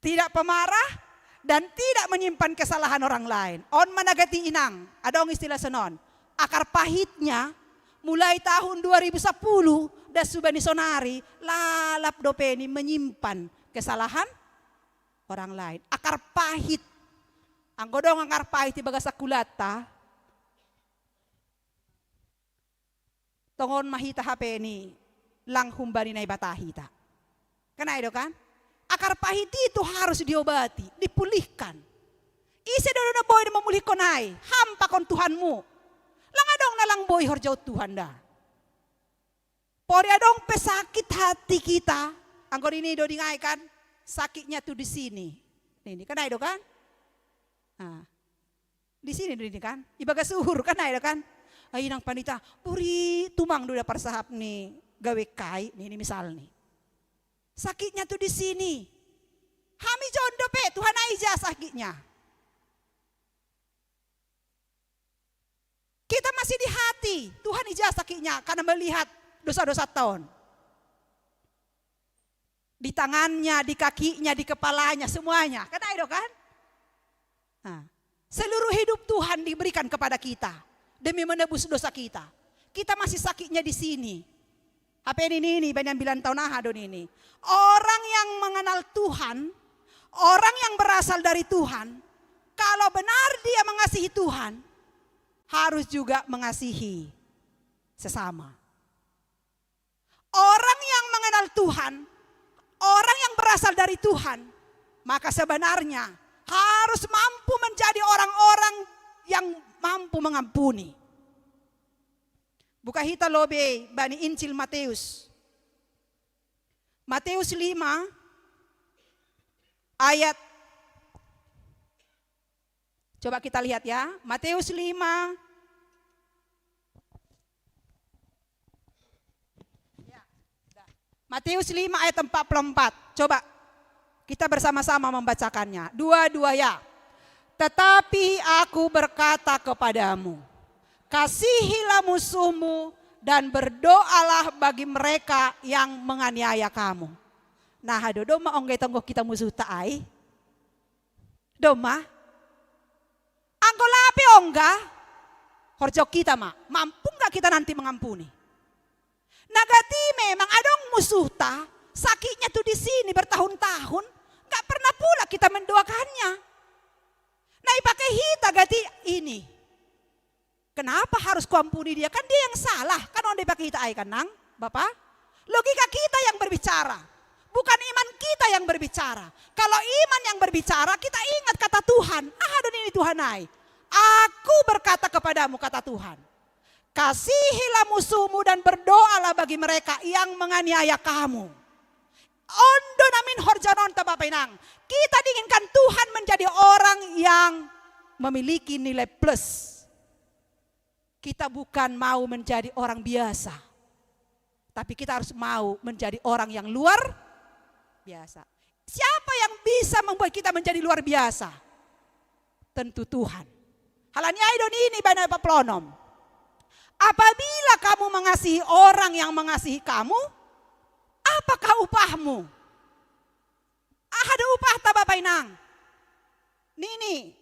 Tidak pemarah dan tidak menyimpan kesalahan orang lain. On ma na gati inang, adong istilah sonon. Akar pahitnya, mulai tahun dua ribu sepuluh, das suba ni sonari, lalap dope ni menyimpan kesalahan orang lain. Akar pahit. Anggo dong akar pahit ibagas sakulanta, tongon ma hita hape ni lang humbani Naibata hita. Kan ai do kan? Akar pahit itu harus diobati, dipulihkan. Ise do na boi do mamulihkon ai? Ham pakon Tuhanmu. Lang adong na lang boi horjahon Tuhan da. Pori adong pe sakit hati kita, anggo ini do dingai kan? Sakitnya tuh di sini. Ini kan ai do kan? Nah, di sini do ini kan? Ibagas uhur kan ai do kan? Ai nang panita, pori tumang do da parsahap ni gawe kai, ini misal ni. Sakitnya tuh di sini. Hami jon dope, Tuhan ai ija sakitnya. Kita masih di hati, Tuhan ija sakitnya karena melihat dosa-dosa taon. Di tangannya, di kakinya, di kepalanya, semuanya. Kan ai do kan? Nah, seluruh hidup Tuhan diberikan kepada kita demi menebus dosa kita. Kita masih sakitnya di sini. Apa ini, ini, ini, banyak bilang tahu nah do ini. Orang yang mengenal Tuhan, orang yang berasal dari Tuhan, kalau benar dia mengasihi Tuhan, harus juga mengasihi sesama. Orang yang mengenal Tuhan, orang yang berasal dari Tuhan, maka sebenarnya harus mampu menjadi orang-orang yang mampu mengampuni. Buka hita lobi bani Injil Matius. Matius lima ayat, coba kita lihat ya, Matius lima. Ya, udah. Matius lima ayat empat puluh empat. Coba kita bersama-sama membacakannya. Dua-dua ya. Tetapi aku berkata kepadamu, kasihilah musuhmu dan berdoalah bagi mereka yang menganiaya kamu. Nah, ado do ma ongga i tonggo hita musuhta ai? Do ma? Anggo lape ongga, horjahon hita ma, mampu nggak kita nanti mengampuni? Nah, gati memang adong musuhta, sakitnya tuh di sini bertahun-tahun, nggak pernah pula kita mendoakannya. Nah, ipakai hita gati ini. Kenapa harus kuampuni dia? Kan dia yang salah. Kan on dipakai hita ai kan nang, Bapak? Logika kita yang berbicara. Bukan iman kita yang berbicara. Kalau iman yang berbicara, kita ingat kata Tuhan. Ah, do ini Tuhan ai. Aku berkata kepadamu, kata Tuhan. Kasihilah musuhmu dan berdoalah bagi mereka yang menganiaya kamu. On do namin horjahononta Bapak Inang. Kita diinginkan Tuhan menjadi orang yang memiliki nilai plus. Kita bukan mau menjadi orang biasa, tapi kita harus mau menjadi orang yang luar biasa. Siapa yang bisa membuat kita menjadi luar biasa? Tentu Tuhan. Halani ai do ini bana paplonom. Apabila kamu mengasihi orang yang mengasihi kamu, apakah upahmu? Aha do upahta Bapak Inang? Nini,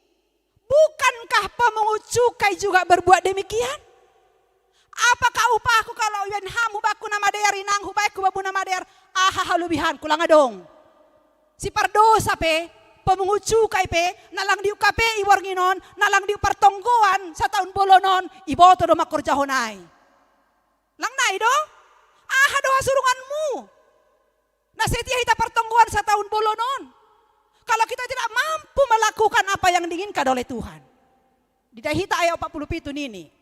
bukankah pemungut cukai juga berbuat demikian? Apakah upahku kalau ibaen ham hubaenku na madear inang, hubaenku bamu na madear, aha halobihanku? Lang adong. Sipardosa pe, pemungut cukai pe, na lang di U K P I borngin on, na lang di partonggoan sataon bolon on, iboto do mangkorjahon ai. Lang nai do? Aha do hasurunganmu? Na setia hita partonggoan sataon bolon on, kalau kita tidak mampu melakukan apa yang diinginkan oleh Tuhan. Didok hita ayat empat puluh pitu nini.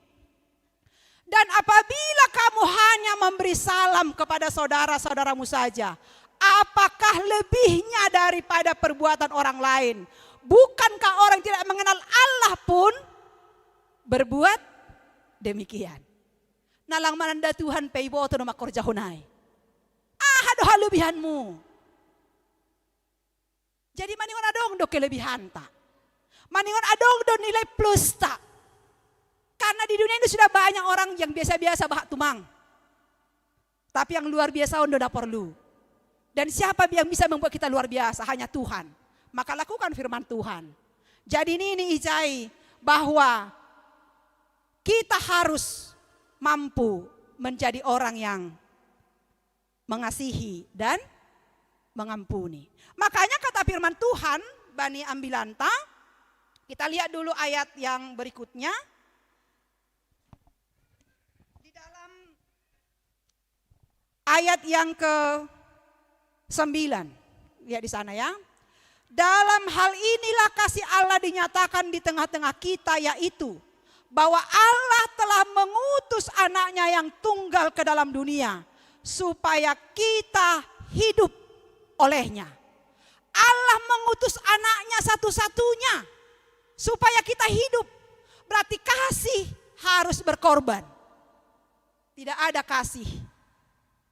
Dan apabila kamu hanya memberi salam kepada saudara-saudaramu saja, apakah lebihnya daripada perbuatan orang lain? Bukankah orang tidak mengenal Allah pun berbuat demikian? Nalang mananda Tuhan pe iboto no makorjahon ai. Aha do halebihanmu? Jadi maningon adong do kelebihanta. Maningon adong do nilai plusta. Karena di dunia ini sudah banyak orang yang biasa-biasa bahat tumang. Tapi yang luar biasa on do na porlu. Dan siapa yang bisa membuat kita luar biasa? Hanya Tuhan. Maka lakukan firman Tuhan. Jadi ini, ini ijai bahwa kita harus mampu menjadi orang yang mengasihi dan mengampuni. Makanya kata firman Tuhan bani ambilanta, kita lihat dulu ayat yang berikutnya. Di dalam ayat yang ke sembilan. Lihat di sana ya. Dalam hal inilah kasih Allah dinyatakan di tengah-tengah kita, yaitu bahwa Allah telah mengutus anaknya yang tunggal ke dalam dunia supaya kita hidup olehnya. Allah mengutus anaknya satu-satunya supaya kita hidup. Berarti kasih harus berkorban. Tidak ada kasih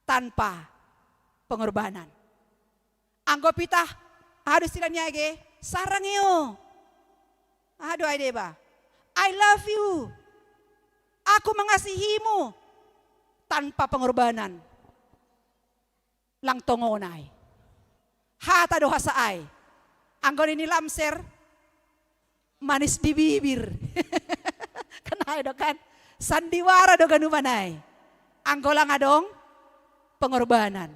tanpa pengorbanan. Anggo pita, aduh, istilahnya ge, sarang yo. Aduh, ai deba. I love you. Aku mengasihimu tanpa pengorbanan. Lang tongon ai. Hata do hasa ai. Anggo nini Lamser, manis di bibir. Kan ai do kan. Sandiwara do ganupan ai. Anggo lang adong pengorbanan.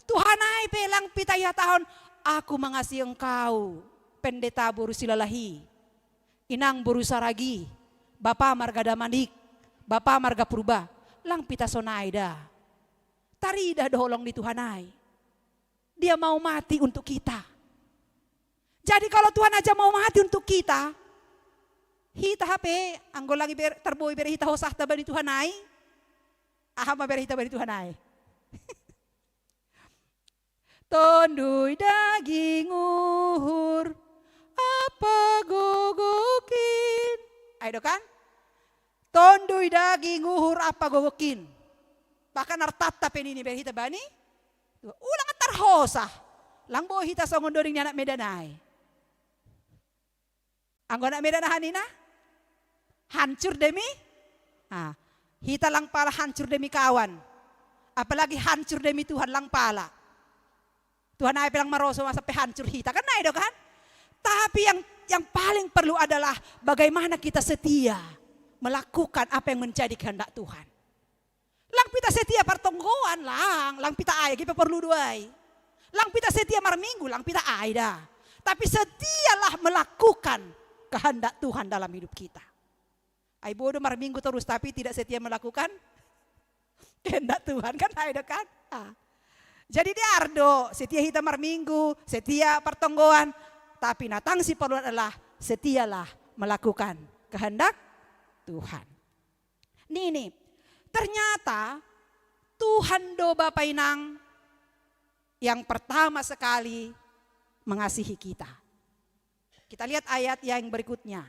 Tuhan ai pe lang pita ihatahon, aku mengasihi engkau, Pendeta boru Silalahi, Inang boru Saragi, Bapa marga Damanik, Bapa marga Purba, lang pita sonai da. Tarida do holong ni Tuhan ai. Dia mau mati untuk kita. Jadi kalau Tuhan aja mau mati untuk kita, hita hape, anggo lagi ber, tarboi bere hita hosahta bani Tuhan ai, aha ma bere hita bani Tuhan ai? Tondoi daging uhur, apa gogokin. Ai do kan? Tondoi daging uhur apa gogokin. Bahkan artanta pe nini bere hita bani. Ulang tarhosah. Lang boi hita songon doding ni anak Medan ai. Anggo anak Medan aha nina? Hancur demi, ah, hita lang pala hancur demi kawan. Apalagi hancur demi Tuhan, lang pala. Tuhan ai pe lang maroso masa pe hancur hita, kan ai do kan? Tapi yang, yang paling perlu adalah bagaimana kita setia melakukan apa yang menjadi kehendak Tuhan. Lang pita setia partonggoan lang, lang pita ai age pe porlu do ai. Lang pita setia marminggu, lang pita ai da. Tapi setialah melakukan kehendak Tuhan dalam hidup kita. Ai bodo marminggu terus tapi tidak setia melakukan kehendak Tuhan, kan ai do kan? Ah. Jadi dear do, setia hita marminggu, setia partonggoan, tapi na tangsi porlu adalah setialah melakukan kehendak Tuhan. Nini, ternyata Tuhan do Bapa Inang yang pertama sekali mengasihi kita. Kita lihat ayat yang berikutnya.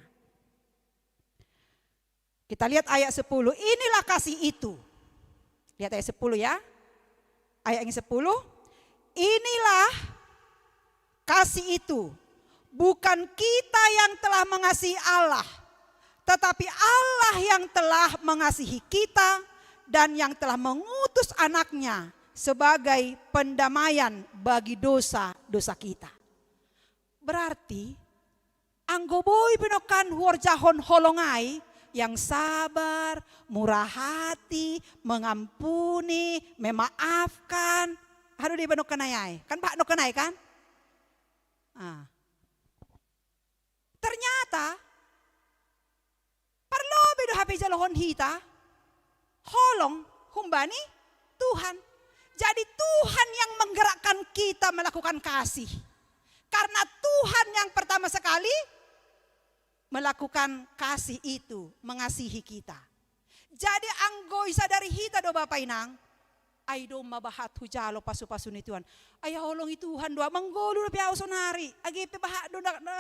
Kita lihat ayat sepuluh. Inilah kasih itu. Lihat ayat sepuluh ya. Ayat yang sepuluh. Inilah kasih itu. Bukan kita yang telah mengasihi Allah, tetapi Allah yang telah mengasihi kita dan yang telah mengutus anaknya sebagai pendamaian bagi dosa-dosa kita. Berarti, anggo boi pe nangkin huorjahon holong ai, yang sabar, murah hati, mengampuni, memaafkan. Aha do deba nangkin ai ai? Kan bahat nangkin ai kan? Ah. Ternyata, parlobei do hape ijalohon hita holong humbani Tuhan. Jadi Tuhan yang menggerakkan kita melakukan kasih. Karena Tuhan yang pertama sekali melakukan kasih itu, mengasihi kita. Jadi anggo isadari hita do Bapa Inang, Ai domma bahat hujalo pasu-pasu ni Tuhan. Ai haholongi Tuhan do, manggolu dope au sonari. Age pe bahat do na, na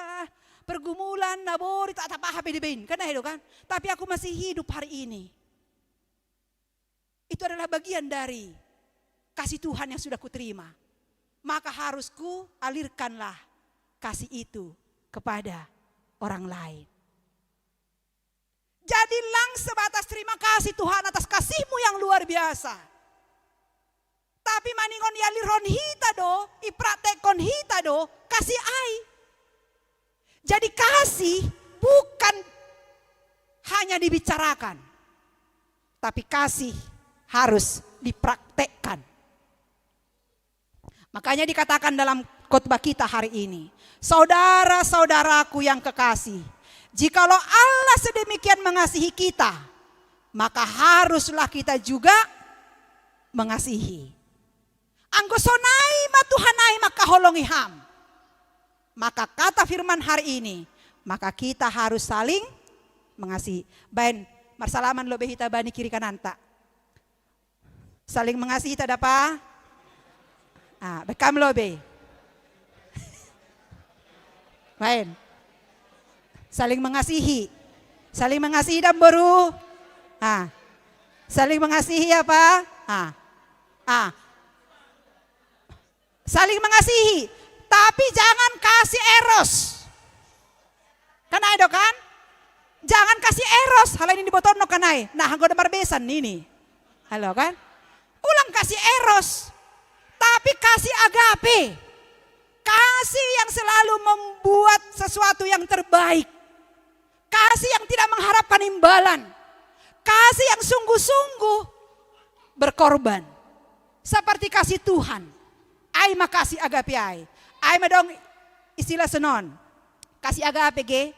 pergumulan, na bori, tak tapaha pe dibaen. Kan ai do kan? Tapi aku masih hidup hari ini. Itu adalah bagian dari kasih Tuhan yang sudah kuterima. Maka harus kualirkanlah kasih itu kepada orang lain. Jadi lang sebatas terima kasih Tuhan atas kasih-Mu yang luar biasa. Tapi maningon ialirhon hita do, ipraktekkon hita do, kasih ai. Jadi kasih bukan hanya dibicarakan, tapi kasih harus dipraktekkan. Makanya dikatakan dalam khotbah kita hari ini, "Saudara-saudaraku yang kekasih, jikalau Allah sedemikian mengasihi kita, maka haruslah kita juga mengasihi." Anggo sonai ma Tuhan ai mangkaholongi ham, maka kata firman hari ini, maka kita harus saling mengasihi. Baen, marsalaman lobei hita bani kiri kananta. Saling mengasihi hita da, Pa? Ah, bekam lobei. Baen. Saling mengasihi. Saling mengasihi da, boru. Ah. Saling mengasihi apa? Ah. Ah. Saling mengasihi. Tapi jangan kasih eros. Kan ai do kan? Jangan kasih eros. Hal ini dibotorno kan ai. Nah, anggo do marbesan nini. Halo kan? Ulang kasih eros. Tapi kasih agape. Kasih yang selalu membuat sesuatu yang terbaik. Kasih yang tidak mengharapkan imbalan. Kasih yang sungguh-sungguh berkorban. Seperti kasih Tuhan. Ai ma kasih agape ai. Ai ma dong istilah sonon. Kasih agape ge.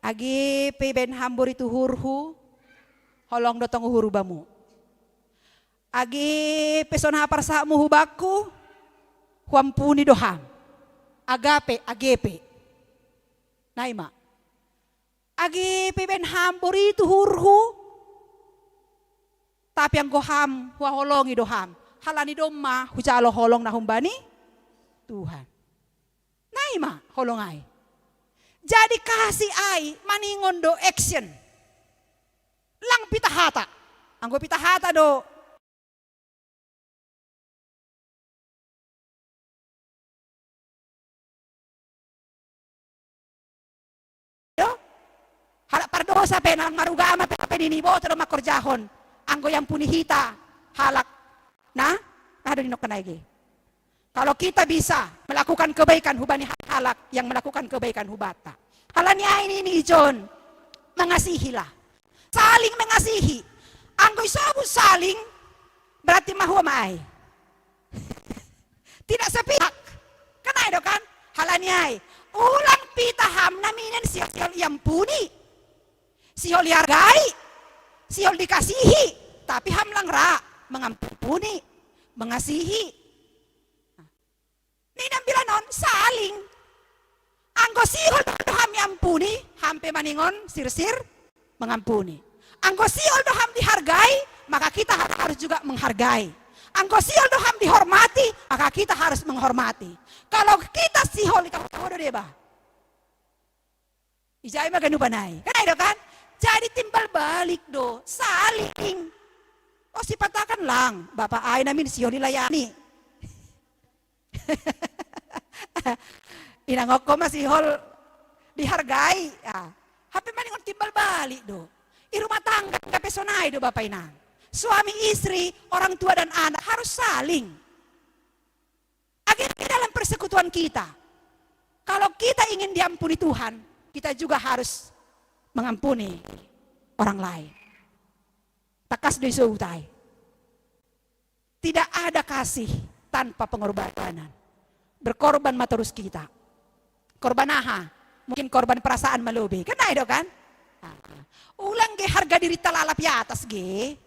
Age pe baen ham boru tu uhurhu, holong do tong uhurhu bamu. Age pe songon aha parsahatmu hu bakku, huampuni do ham. Agape, agape. Nai ma. Age pe baen ham boru tu uhurhu, tapi anggo ham huhaholongi do ham. Halani domma hujalo holong na humbani Tuhan. Nai ma holong ai. Jadi kasih ai maningon do action. Lang pita hata. Anggo pita hata do. Halak pardosa pe, na marugama pe, pe nini boto do mangkorjahon. Anggo iampuni hita halak na, aha do ninongkon ai ge. Kalau kita bisa melakukan kebaikan hubani halak yang melakukan kebaikan hubanta. Halani ai nini i John, mengasihilah. Saling mengasihi. Anggo isobut saling, berarti mahua ma ai. Tidak sepihak. Kan ai do kan? Halani ai. Ulang pita ham na mian sihol-sihol iampuni. Sihol dihargai. Sihol dikasihi. Tapi ham lang ra mengampuni, mengasihi. Ninna ambilan on, saling. Anggo sihol do ham iampuni, ham pe maningon sirsir mengampuni. Anggo sihol do ham dihargai, maka kita har-, harus juga menghargai. Anggo sihol do ham dihormati, maka kita harus menghormati. Kalau kita sihol, ita ho do deba. Ijai ma ganupan ai. Kan ai do kan? Jadi timbal balik do, saling. O sipata kan lang, bapa ai na mian sihol dilayani. Inangko ma sihol dihargai. Ah. Hape maningon timbal balik do. I rumah tangga pe sonai do bapa inang. Suami istri, orang tua dan anak harus saling. Akhirnya dalam persekutuan kita, kalau kita ingin diampuni Tuhan, kita juga harus mengampuni orang lain. Takas do isobut ai. Tidak ada kasih tanpa pengorbanan. Berkorban ma torus kita. Korban aha? Mungkin korban perasaan ma lobei. Kan ai do kan? Ah. Ulang ge harga dirinta lalap i atas ge.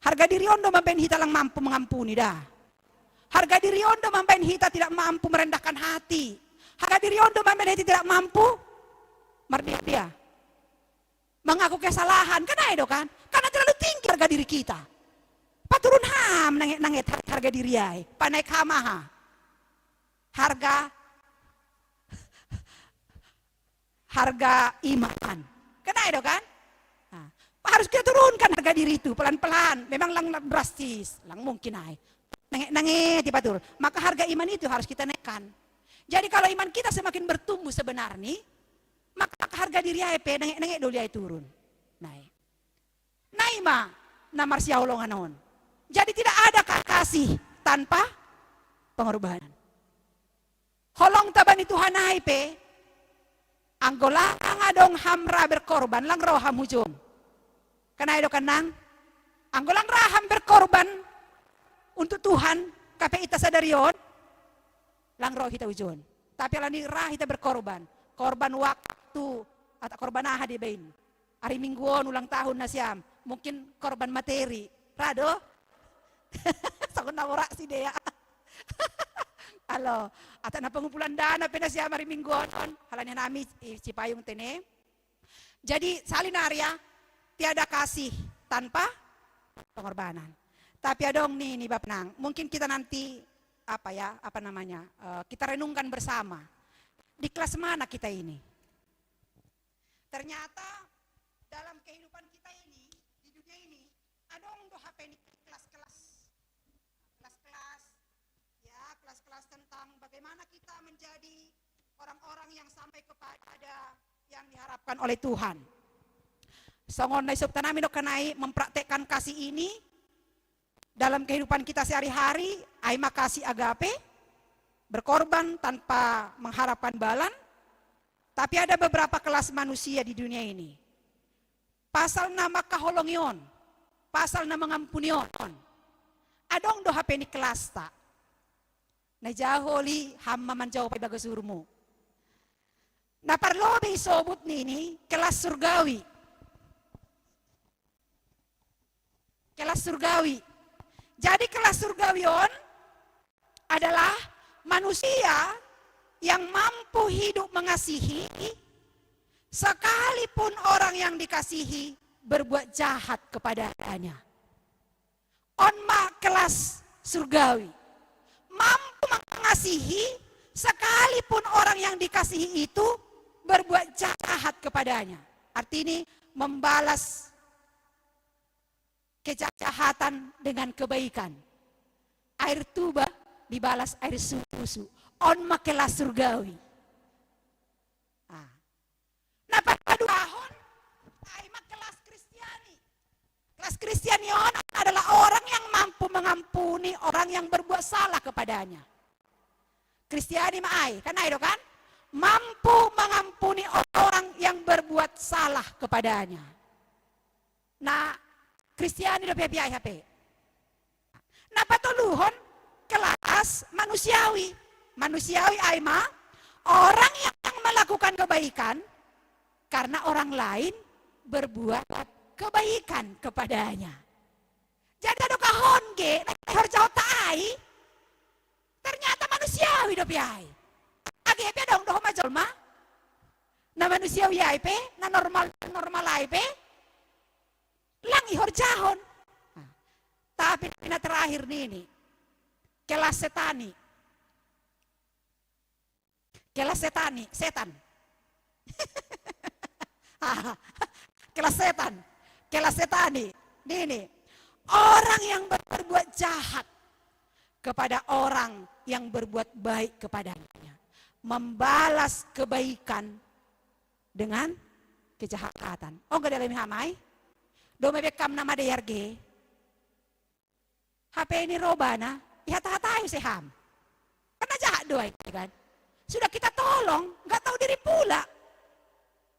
Harga diri on do mambaen hita lang mampu mengampuni da. Harga diri on do mambaen hita tidak mampu merendahkan hati. Harga diri on do mambaen hita tidak mampu mardia-dia. Mengaku kesalahan, kan ai do kan? Karena terlalu tinggi harga diri kita. Paturun ham nange-nange harga diri ai. Panaek ham aha? Harga, harga iman. Kan ai do kan? Nah, harus kita turunkan harga diri itu pelan-pelan. Memang lang drastis, lang mungkin ai. Nange-nange tiba turun. Maka harga iman itu harus kita naikkan. Jadi kalau iman kita semakin bertumbuh sebenarnya, maka harga diri ai pe nange-nange do liai turun. Nai. Nai ma na marsiaholongan on. Jadi tidak ada kasih tanpa pengorbanan. Holong ta bani Tuhan ai pe, anggo lang adong ham ra berkorban, lang ro ham hujon. Kan ai do kan nang? Anggo lang ra ham berkorban untuk Tuhan, K P I ta sadari on, lang ro hita hujon. Tapi alani ra hita berkorban, korban waktu, atau korban aha dibaen. Ari Minggu on ulang tahun nasiam, mungkin korban materi. Ra do? Songon na borat sidea. Alo, atau na pengumpulan dana pe nasiam ari Minggu on, alani nami i Cipayung tene. Jadi salin aria, tiada kasih tanpa pengorbanan. Tapi adong ni, ni Bapa nang, mungkin kita nanti apa ya, apa namanya, eh, kita renungkan bersama. Di kelas mana kita ini? Ternyata dalam kehidupan kita ini, di dunia ini, adong do hape ni kelas-kelas. Kelas-kelas, ya, kelas-kelas tentang bagaimana kita menjadi orang-orang yang sampai kepada yang diharapkan oleh Tuhan. Songon na isop tanami do kan ai, mempraktekkan kasih ini dalam kehidupan kita sehari-hari, ai ma kasih agape, berkorban tanpa mengharapkan balan. Tapi ada beberapa kelas manusia di dunia ini. Pasal na mangkaholongi on, pasal na mangampuni on, adong do hape ni kelasta. Na ijaholi ham ma manjawab i bagas uhurmu. Na parlobei sobut ni i kelas surgawi. Kelas surgawi. Jadi kelas surgawi on adalah manusia yang mampu hidup mengasihi, sekalipun orang yang dikasihi berbuat jahat kepadanya. On ma kelas surgawi. Mampu mengasihi, sekalipun orang yang dikasihi itu berbuat jahat kepadanya. Artinya membalas kejahatan dengan kebaikan. Air tuba dibalas air susu. On ma kelas surgawi. Ah. Na paduahon, ai ma kelas Kristiani. Kelas Kristiani on adalah orang yang mampu mengampuni orang yang berbuat salah kepadanya. Kristiani ma ai, kan ai do kan? Mampu mengampuni orang yang berbuat salah kepadanya. Na Kristiani dope ai hape. Na patoluhon kelas manusiawi. Manusiawi ai ma orang yang melakukan kebaikan karena orang lain berbuat kebaikan kepadanya. Jadi adong kahon ge na ihorjahonta ai, ternyata manusiawi dope ai. Age pe adong do homa jolma na manusiawi ai pe, na normal-normal ai pe, lang ihorjahon. Nah, tapi na terakhir ni i, kelas setani. Kelas setani, setan. Ah, kelas setan. Kelas setani. Ni i, orang yang berbuat jahat kepada orang yang berbuat baik kepadanya. Membalas kebaikan dengan kejahatan. Ongga dialami ham ai? Dome bekkam na madear ge, hape ni ro ibana, ihata-hatai use ham. Kan na jahat do ai kan? Sudah kita tolong, nggak tahu diri pula.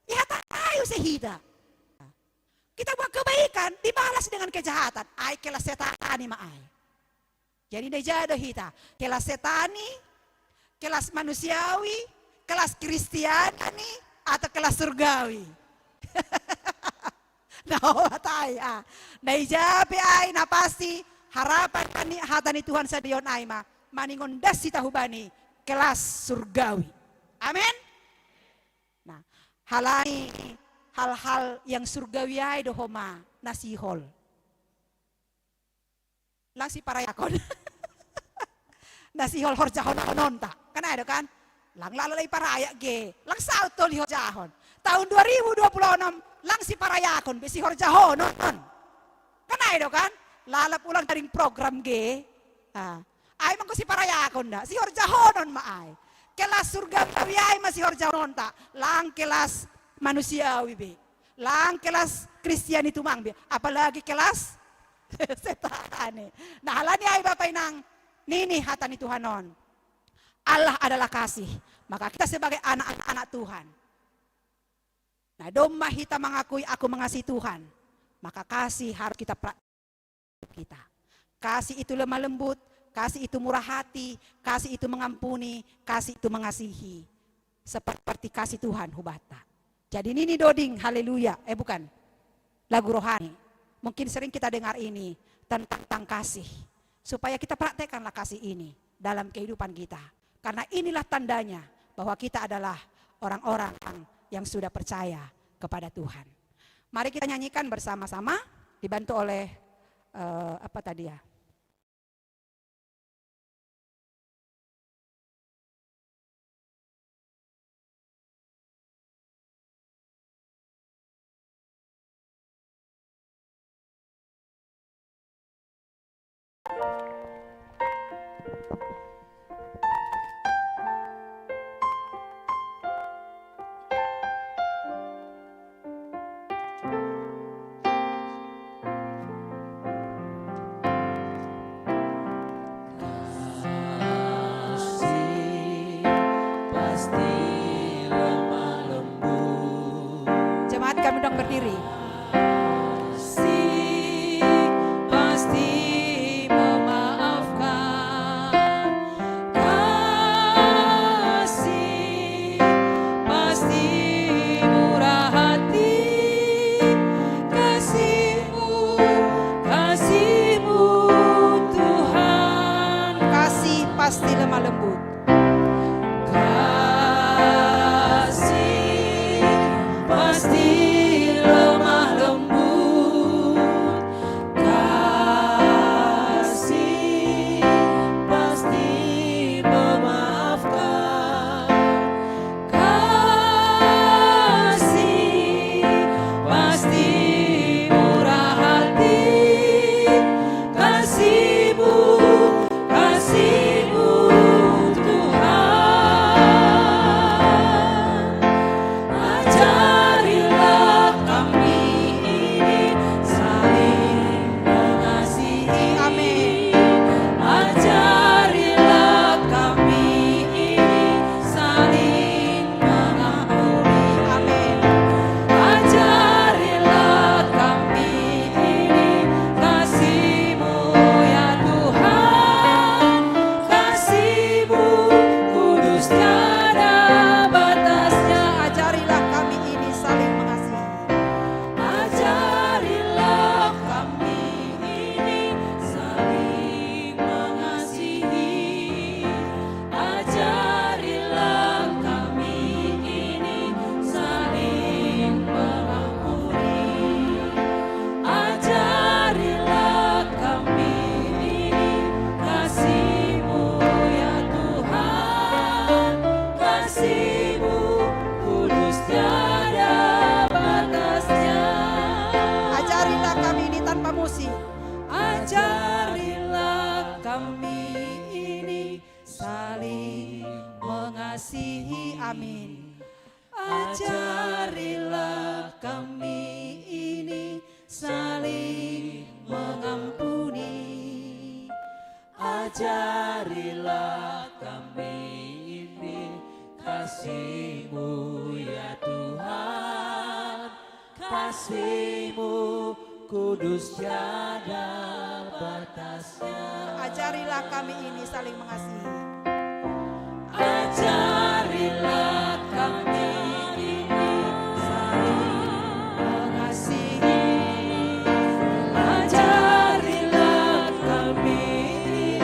Ihata-hatai use hita. Kita buat kebaikan, dibalas dengan kejahatan. Ai kelas setani ma ai. Jadi na ija do hita? Kelas setani, kelas manusiawi, kelas Kristiani, atau kelas surgawi? Na opat ai, ah. Na ija pe ai, na pasti harapan ni hata ni Tuhan sadari on ai ma maningon das hita hubani kelas surgawi. Amin. Nah, halani hal-hal yang surgawi ai do homa na sihol. Lang siparayakon. Na sihol horjahononta. Kan ado kan? Lang lala lai paraya ge. Lang saut toli horjahon. Tahun dua ribu dua puluh enam, lang siparayakon be sihorjahonon. Kan ado kan? Lalap ulang taring program ge. Ah. Ai mangko siparayakon da. Sihorjahonon ma ai. Kelas surgawi ai ma sihorjahononta. Lang kelas manusiawi be. Lang kelas Kristiani tumang be. Apalagi kelas setani. Nah, halani ai Bapa Inang, nini hata ni Tuhan on. Allah adalah kasih. Maka kita sebagai anak-anak Tuhan. Nah, domma hita mengakui aku mengasihi Tuhan. Maka kasih harus kita pra-, kita. Kasih itu lemah lembut, kasih itu murah hati, kasih itu mengampuni, kasih itu mengasihi. Seperti kasih Tuhan hubata. Jadi nini doding, haleluya. Eh, bukan. Lagu rohani. Mungkin sering kita dengar ini tentang, tentang kasih. Supaya kita praktekkanlah kasih ini dalam kehidupan kita. Karena inilah tandanya bahwa kita adalah orang-orang yang sudah percaya kepada Tuhan. Mari kita nyanyikan bersama-sama, dibantu oleh, eh, apa tadi ya? Kasih pasti lemah lembut. Jemaat, kami undang berdiri. Kasih pasti memaafkan. Kasih pasti murah hati. Kasih-Mu, kasih-Mu Tuhan. Kasih pasti lemah lembut. Kasih pasti lemah lembut. Kasih pasti memaafkan. Kasih pasti murah hati. Kasih-Mu, kasih-Mu Tuhan. Ajarilah kami ini saling mengasihi. Amin. Ajarilah kami ini saling mengampuni. Amin. Ajarilah kami ini kasih-Mu, ya Tuhan. Kasih-Mu kudus tiada batasnya. Ajarilah kami ini saling mengasihi. Ajarilah kami ini saling mengasihi. Ajarilah kami ini saling mengampuni. Ajarilah kami ini kasih-Mu, ya Tuhan, kasih-Mu kudus tiada batasnya. Ajarilah kami ini tanpa musik. Ajarilah kami ini saling mengasihi. Amin. Ajarilah kami ini saling mengampuni. Ajarilah kami ini kasih-Mu, ya Tuhan. Kasih-Mu kudus tiada batasnya. Ajarilah kami ini saling mengasihi. Ajarilah kami ini saling mengasihi. Ajarilah kami ini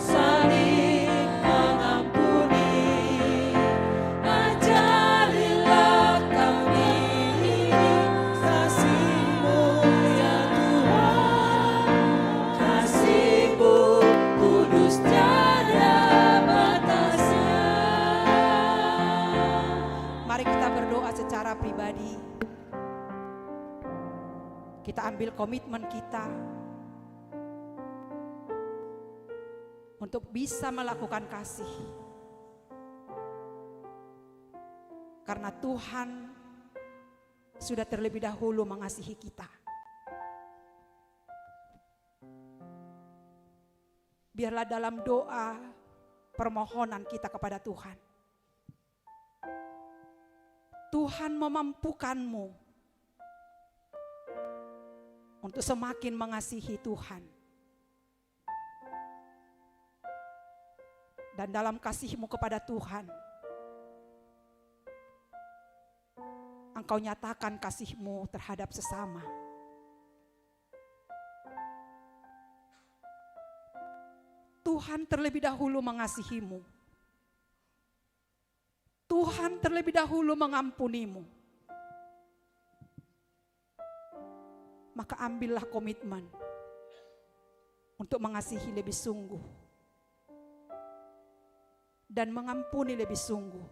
saling mengampuni. Ajarilah kami ini kasih-Mu, ya Tuhan. Kasih Kita ambil komitmen kita untuk bisa melakukan kasih. Karena Tuhan sudah terlebih dahulu mengasihi kita. Biarlah dalam doa permohonan kita kepada Tuhan, Tuhan memampukanmu untuk semakin mengasihi Tuhan. Dan dalam kasihmu kepada Tuhan, engkau nyatakan kasihmu terhadap sesama. Tuhan terlebih dahulu mengasihimu. Tuhan terlebih dahulu mengampunimu. Maka ambillah komitmen untuk mengasihi lebih sungguh dan mengampuni lebih sungguh.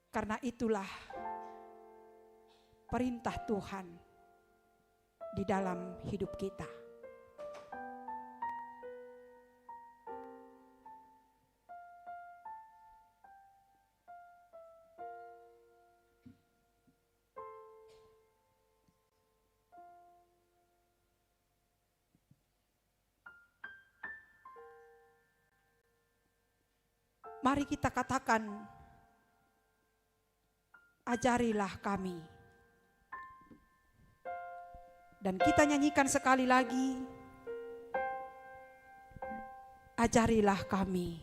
Karena itulah perintah Tuhan di dalam hidup kita. Mari kita katakan, "Ajarilah kami." Dan kita nyanyikan sekali lagi, "Ajarilah kami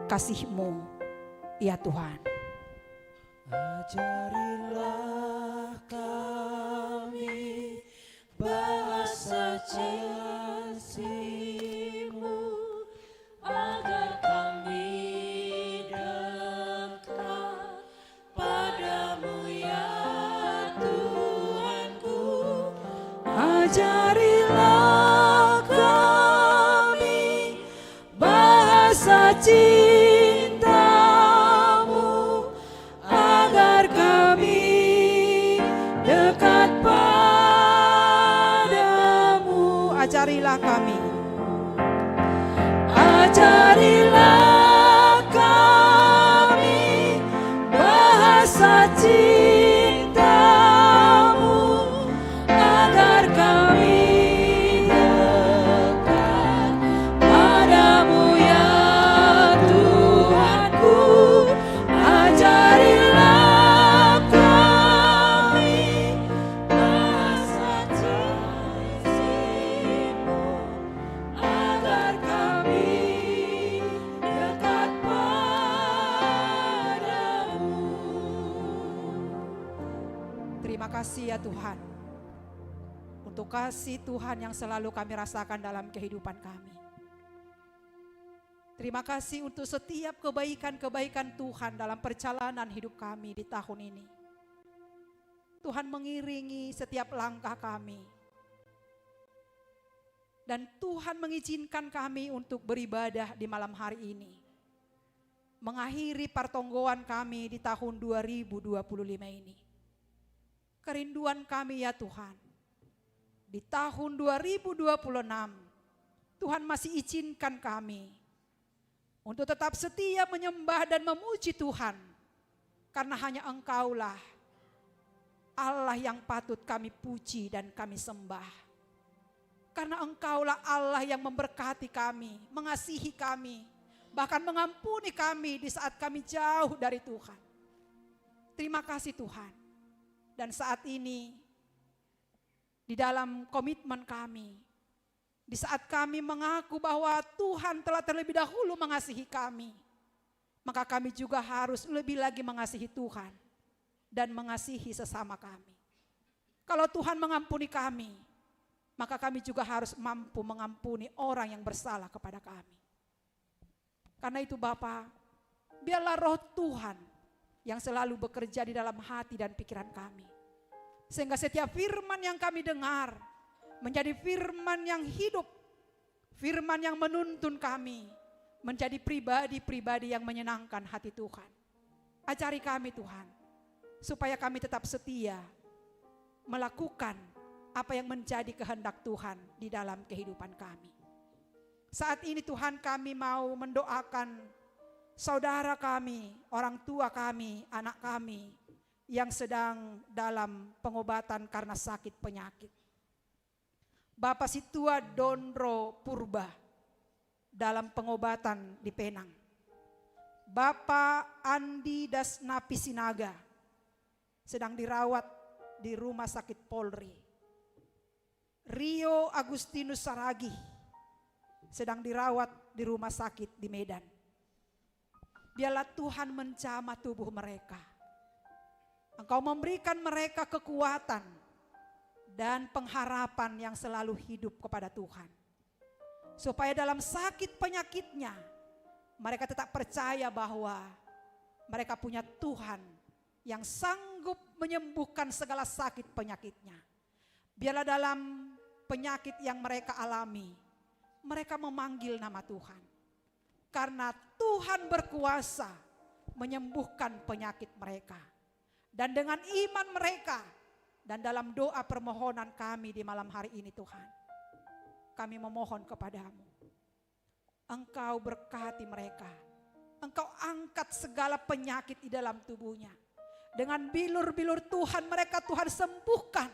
kasih-Mu, ya Tuhan." Ajarilah kami bahasa kasih-Mu, agar kami dekat padamu, ya Tuhanku. Ajarilah kami bahasa cintamu, agar kami dekat padamu. Ajarilah kami. Ajarilah kami bahasa cintamu, agar kami dekat padamu, ya Tuhanku. Ajarilah kami bahasa kasih-Mu, agar kami dekat padamu. Terima kasih, ya Tuhan, untuk kasih Tuhan yang selalu kami rasakan dalam kehidupan kami. Terima kasih untuk setiap kebaikan-kebaikan Tuhan dalam perjalanan hidup kami di tahun ini. Tuhan mengiringi setiap langkah kami. Dan Tuhan mengizinkan kami untuk beribadah di malam hari ini, mengakhiri pertonggoan kami di tahun dua ribu dua puluh lima ini. Kerinduan kami, ya Tuhan, di tahun dua ribu dua puluh enam, Tuhan masih izinkan kami untuk tetap setia menyembah dan memuji Tuhan, karena hanya Engkaulah Allah yang patut kami puji dan kami sembah. Karena Engkaulah Allah yang memberkati kami, mengasihi kami, bahkan mengampuni kami di saat kami jauh dari Tuhan. Terima kasih, Tuhan. Dan saat ini, di dalam komitmen kami, di saat kami mengaku bahwa Tuhan telah terlebih dahulu mengasihi kami, maka kami juga harus lebih lagi mengasihi Tuhan dan mengasihi sesama kami. Kalau Tuhan mengampuni kami, maka kami juga harus mampu mengampuni orang yang bersalah kepada kami. Karena itu, Bapa, biarlah Roh Tuhan yang selalu bekerja di dalam hati dan pikiran kami, sehingga setiap firman yang kami dengar menjadi firman yang hidup, firman yang menuntun kami menjadi pribadi-pribadi yang menyenangkan hati Tuhan. Ajari kami, Tuhan, supaya kami tetap setia melakukan apa yang menjadi kehendak Tuhan di dalam kehidupan kami. Saat ini Tuhan, kami mau mendoakan saudara kami, orang tua kami, anak kami yang sedang dalam pengobatan karena sakit penyakit. Bapak Situa Dondro Purba dalam pengobatan di Penang. Bapak Andi Dasnapi Sinaga sedang dirawat di Rumah Sakit Polri. Rio Agustinus Saragih sedang dirawat di rumah sakit di Medan. Biarlah Tuhan menjamah tubuh mereka. Engkau memberikan mereka kekuatan dan pengharapan yang selalu hidup kepada Tuhan. Supaya dalam sakit penyakitnya, mereka tetap percaya bahwa mereka punya Tuhan yang sanggup menyembuhkan segala sakit penyakitnya. Biarlah dalam penyakit yang mereka alami, mereka memanggil nama Tuhan. Karena Tuhan berkuasa menyembuhkan penyakit mereka. Dan dengan iman mereka, dan dalam doa permohonan kami di malam hari ini, Tuhan, kami memohon kepada-Mu. Engkau berkati mereka. Engkau angkat segala penyakit di dalam tubuhnya. Dengan bilur-bilur Tuhan, mereka, Tuhan, sembuhkan.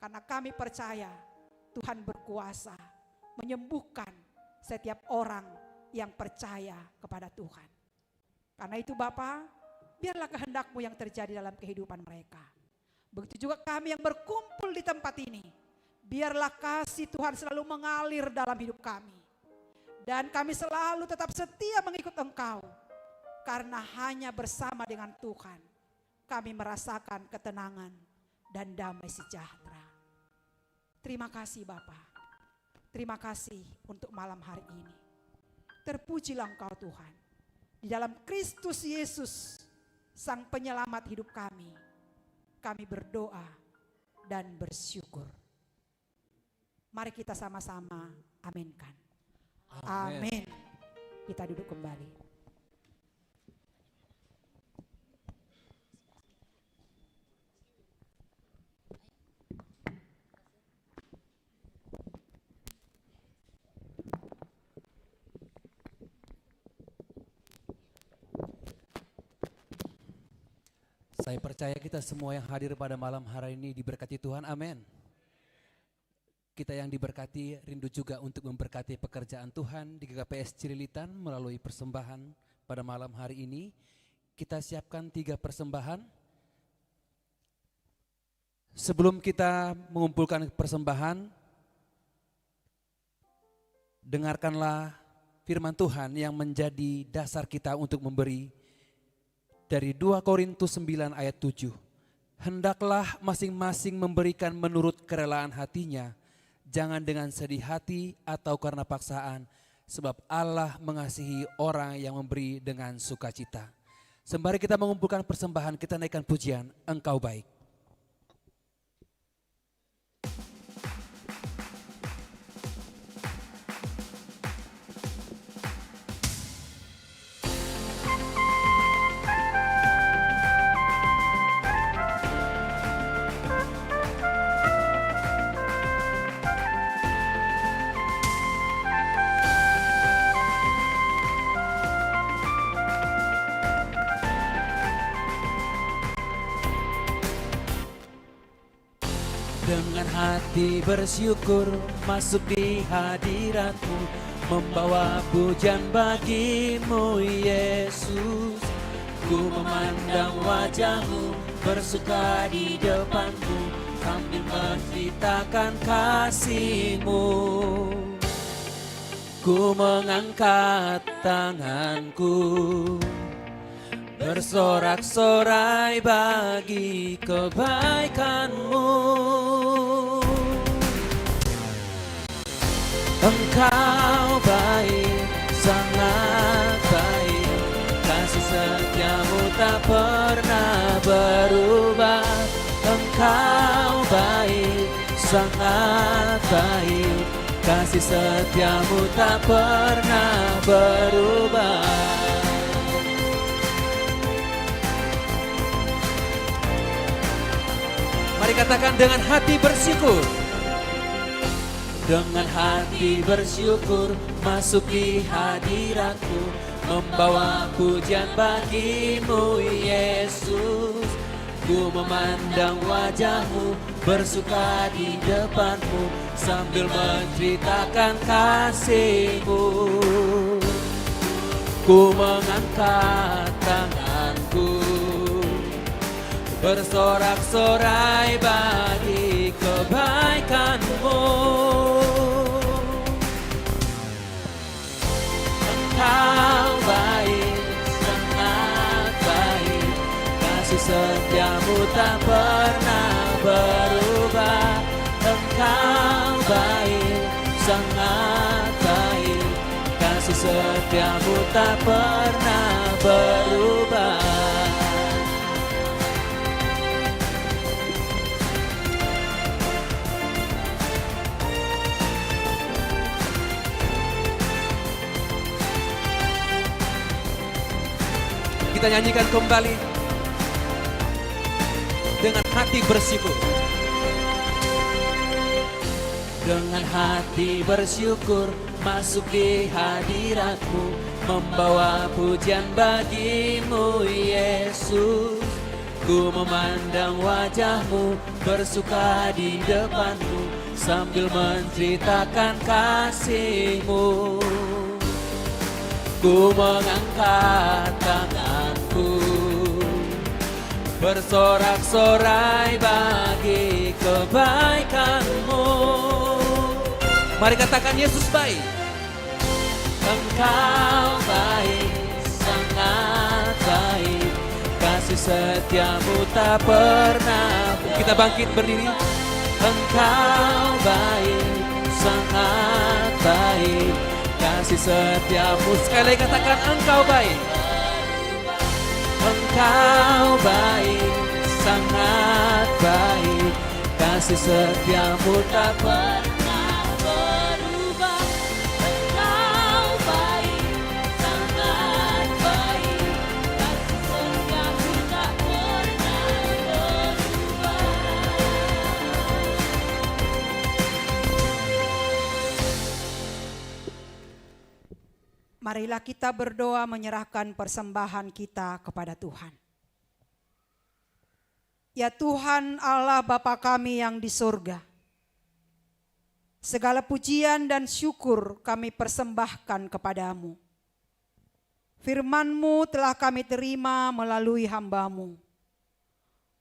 Karena kami percaya Tuhan berkuasa menyembuhkan setiap orang yang percaya kepada Tuhan. Karena itu Bapa, biarlah kehendak-Mu yang terjadi dalam kehidupan mereka. Begitu juga kami yang berkumpul di tempat ini. Biarlah kasih Tuhan selalu mengalir dalam hidup kami. Dan kami selalu tetap setia mengikut Engkau. Karena hanya bersama dengan Tuhan kami merasakan ketenangan dan damai sejahtera. Terima kasih Bapa. Terima kasih untuk malam hari ini. Terpujilah Engkau Tuhan. Di dalam Kristus Yesus, Sang Penyelamat hidup kami, kami berdoa dan bersyukur. Mari kita sama-sama aminkan. Amin. Amin. Kita duduk kembali. Saya percaya kita semua yang hadir pada malam hari ini diberkati Tuhan. Amin. Kita yang diberkati rindu juga untuk memberkati pekerjaan Tuhan di G K P S Cililitan melalui persembahan pada malam hari ini. Kita siapkan tiga persembahan. Sebelum kita mengumpulkan persembahan, dengarkanlah firman Tuhan yang menjadi dasar kita untuk memberi. Dari dua Korintus sembilan ayat tujuh, "Hendaklah masing-masing memberikan menurut kerelaan hatinya, jangan dengan sedih hati atau karena paksaan, sebab Allah mengasihi orang yang memberi dengan sukacita." Sembari kita mengumpulkan persembahan, kita naikkan pujian, "Engkau baik." Dengan hati bersyukur masuk di hadiratmu, membawa pujian bagimu Yesus. Ku memandang wajahmu, bersuka di depanmu, sambil menceritakan kasihmu. Ku mengangkat tanganku, bersorak-sorai bagi kebaikanmu. Engkau baik, sangat baik, kasih setiamu tak pernah berubah. Engkau baik, sangat baik, kasih setiamu tak pernah berubah. Mari katakan dengan hati bersyukur. Dengan hati bersyukur masuk di hadiratmu, membawa pujian bagimu Yesus. Ku memandang wajahmu, bersuka di depanmu, sambil menceritakan kasihmu. Ku mengangkat tanganku, bersorak-sorai bagi kebaikanmu. Engkau baik, sangat baik, kasih setiamu tak pernah berubah. Engkau baik, sangat baik, kasih setiamu tak pernah berubah. Kita nyanyikan kembali dengan hati bersyukur. Dengan hati bersyukur masuk di hadiratmu, membawa pujian bagimu Yesus. Ku memandang wajahmu, bersuka di depanmu, sambil menceritakan kasihmu. Ku mengangkat tanganku, bersorak-sorai bagi kebaikanmu. Mari katakan, Yesus baik. Engkau baik, sangat baik, kasih setiamu tak pernah. Kita bangkit berdiri. Engkau baik, sangat baik, kasih setiamu. Sekali lagi katakan, Engkau baik. Engkau baik, sangat baik, kasih setiamu tak pernah berubah. Engkau baik, sangat baik, kasih setiamu tak pernah berubah. Marilah kita berdoa menyerahkan persembahan kita kepada Tuhan. Ya Tuhan Allah Bapa kami yang di surga, segala pujian dan syukur kami persembahkan kepadamu. Firman-Mu telah kami terima melalui hamba-Mu.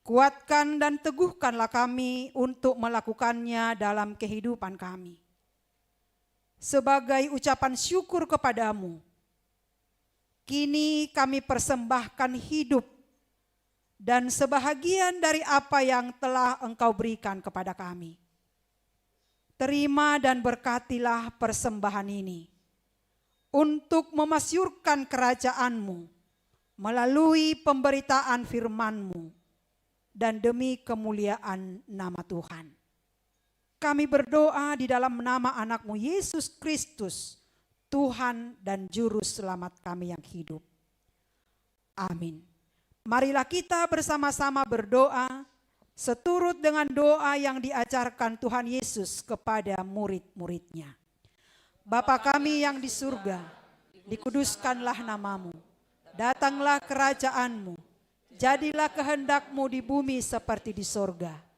Kuatkan dan teguhkanlah kami untuk melakukannya dalam kehidupan kami. Sebagai ucapan syukur kepadamu, kini kami persembahkan hidup dan sebahagian dari apa yang telah Engkau berikan kepada kami. Terima dan berkatilah persembahan ini untuk memasyurkan kerajaan-Mu melalui pemberitaan firman-Mu dan demi kemuliaan nama Tuhan. Kami berdoa di dalam nama Anak-Mu Yesus Kristus, Tuhan dan Juru Selamat kami yang hidup. Amin. Marilah kita bersama-sama berdoa seturut dengan doa yang diajarkan Tuhan Yesus kepada murid-muridnya. Bapa kami yang di surga, dikuduskanlah nama-Mu. Datanglah kerajaan-Mu. Jadilah kehendak-Mu di bumi seperti di sorga.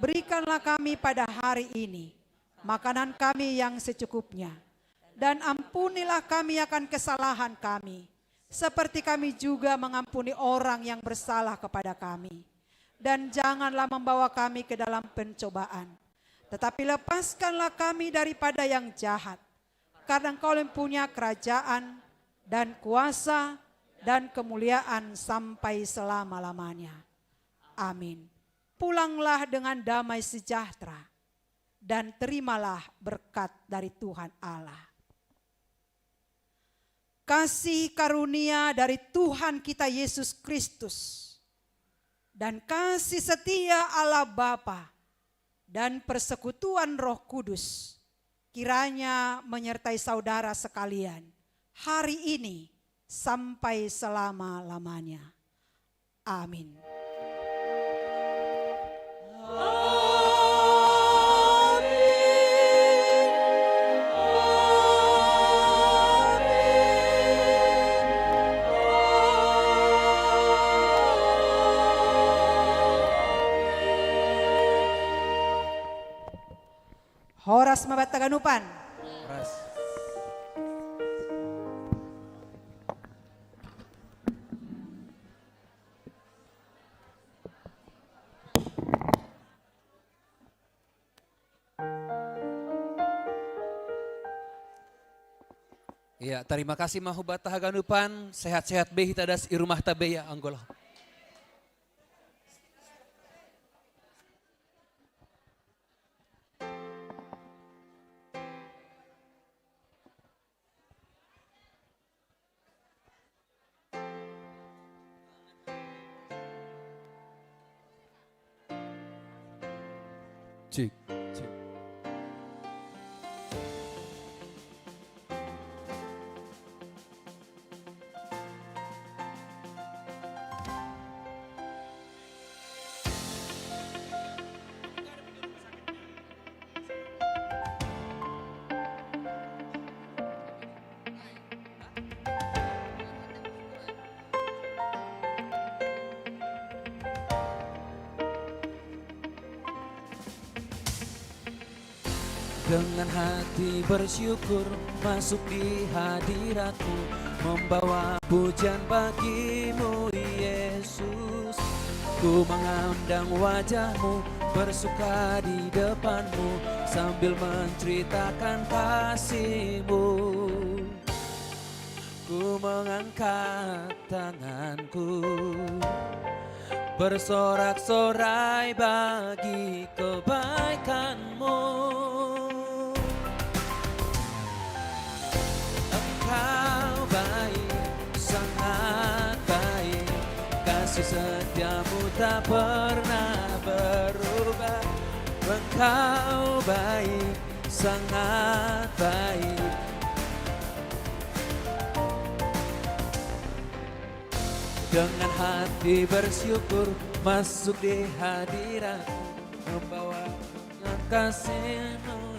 Berikanlah kami pada hari ini makanan kami yang secukupnya. Dan ampunilah kami akan kesalahan kami, seperti kami juga mengampuni orang yang bersalah kepada kami. Dan janganlah membawa kami ke dalam pencobaan, tetapi lepaskanlah kami daripada yang jahat. Karena Engkau yang punya kerajaan dan kuasa dan kemuliaan sampai selama-lamanya. Amin. Pulanglah dengan damai sejahtera dan terimalah berkat dari Tuhan Allah. Kasih karunia dari Tuhan kita Yesus Kristus dan kasih setia Allah Bapa dan persekutuan Roh Kudus kiranya menyertai saudara sekalian hari ini sampai selama-lamanya. Amin. Horas ma banta haganupan. Ras. Ya, tarima kasih ma hubata haganupan, sehat-sehat be hita das i rumahta be ya, Anggolo. Cik, cik. Dengan hati bersyukur masuk di hadiratmu, membawa pujian bagimu Yesus. Ku memandang wajahmu, bersuka di depanmu, sambil menceritakan kasihmu. Ku mengangkat tanganku, bersorak-sorai bagi kebaikanmu. Engkau baik, sangat baik, kasih setiamu tak pernah berubah. Engkau baik, sangat baik. Dengan hati bersyukur masuk di hadirat, membawa kasihmu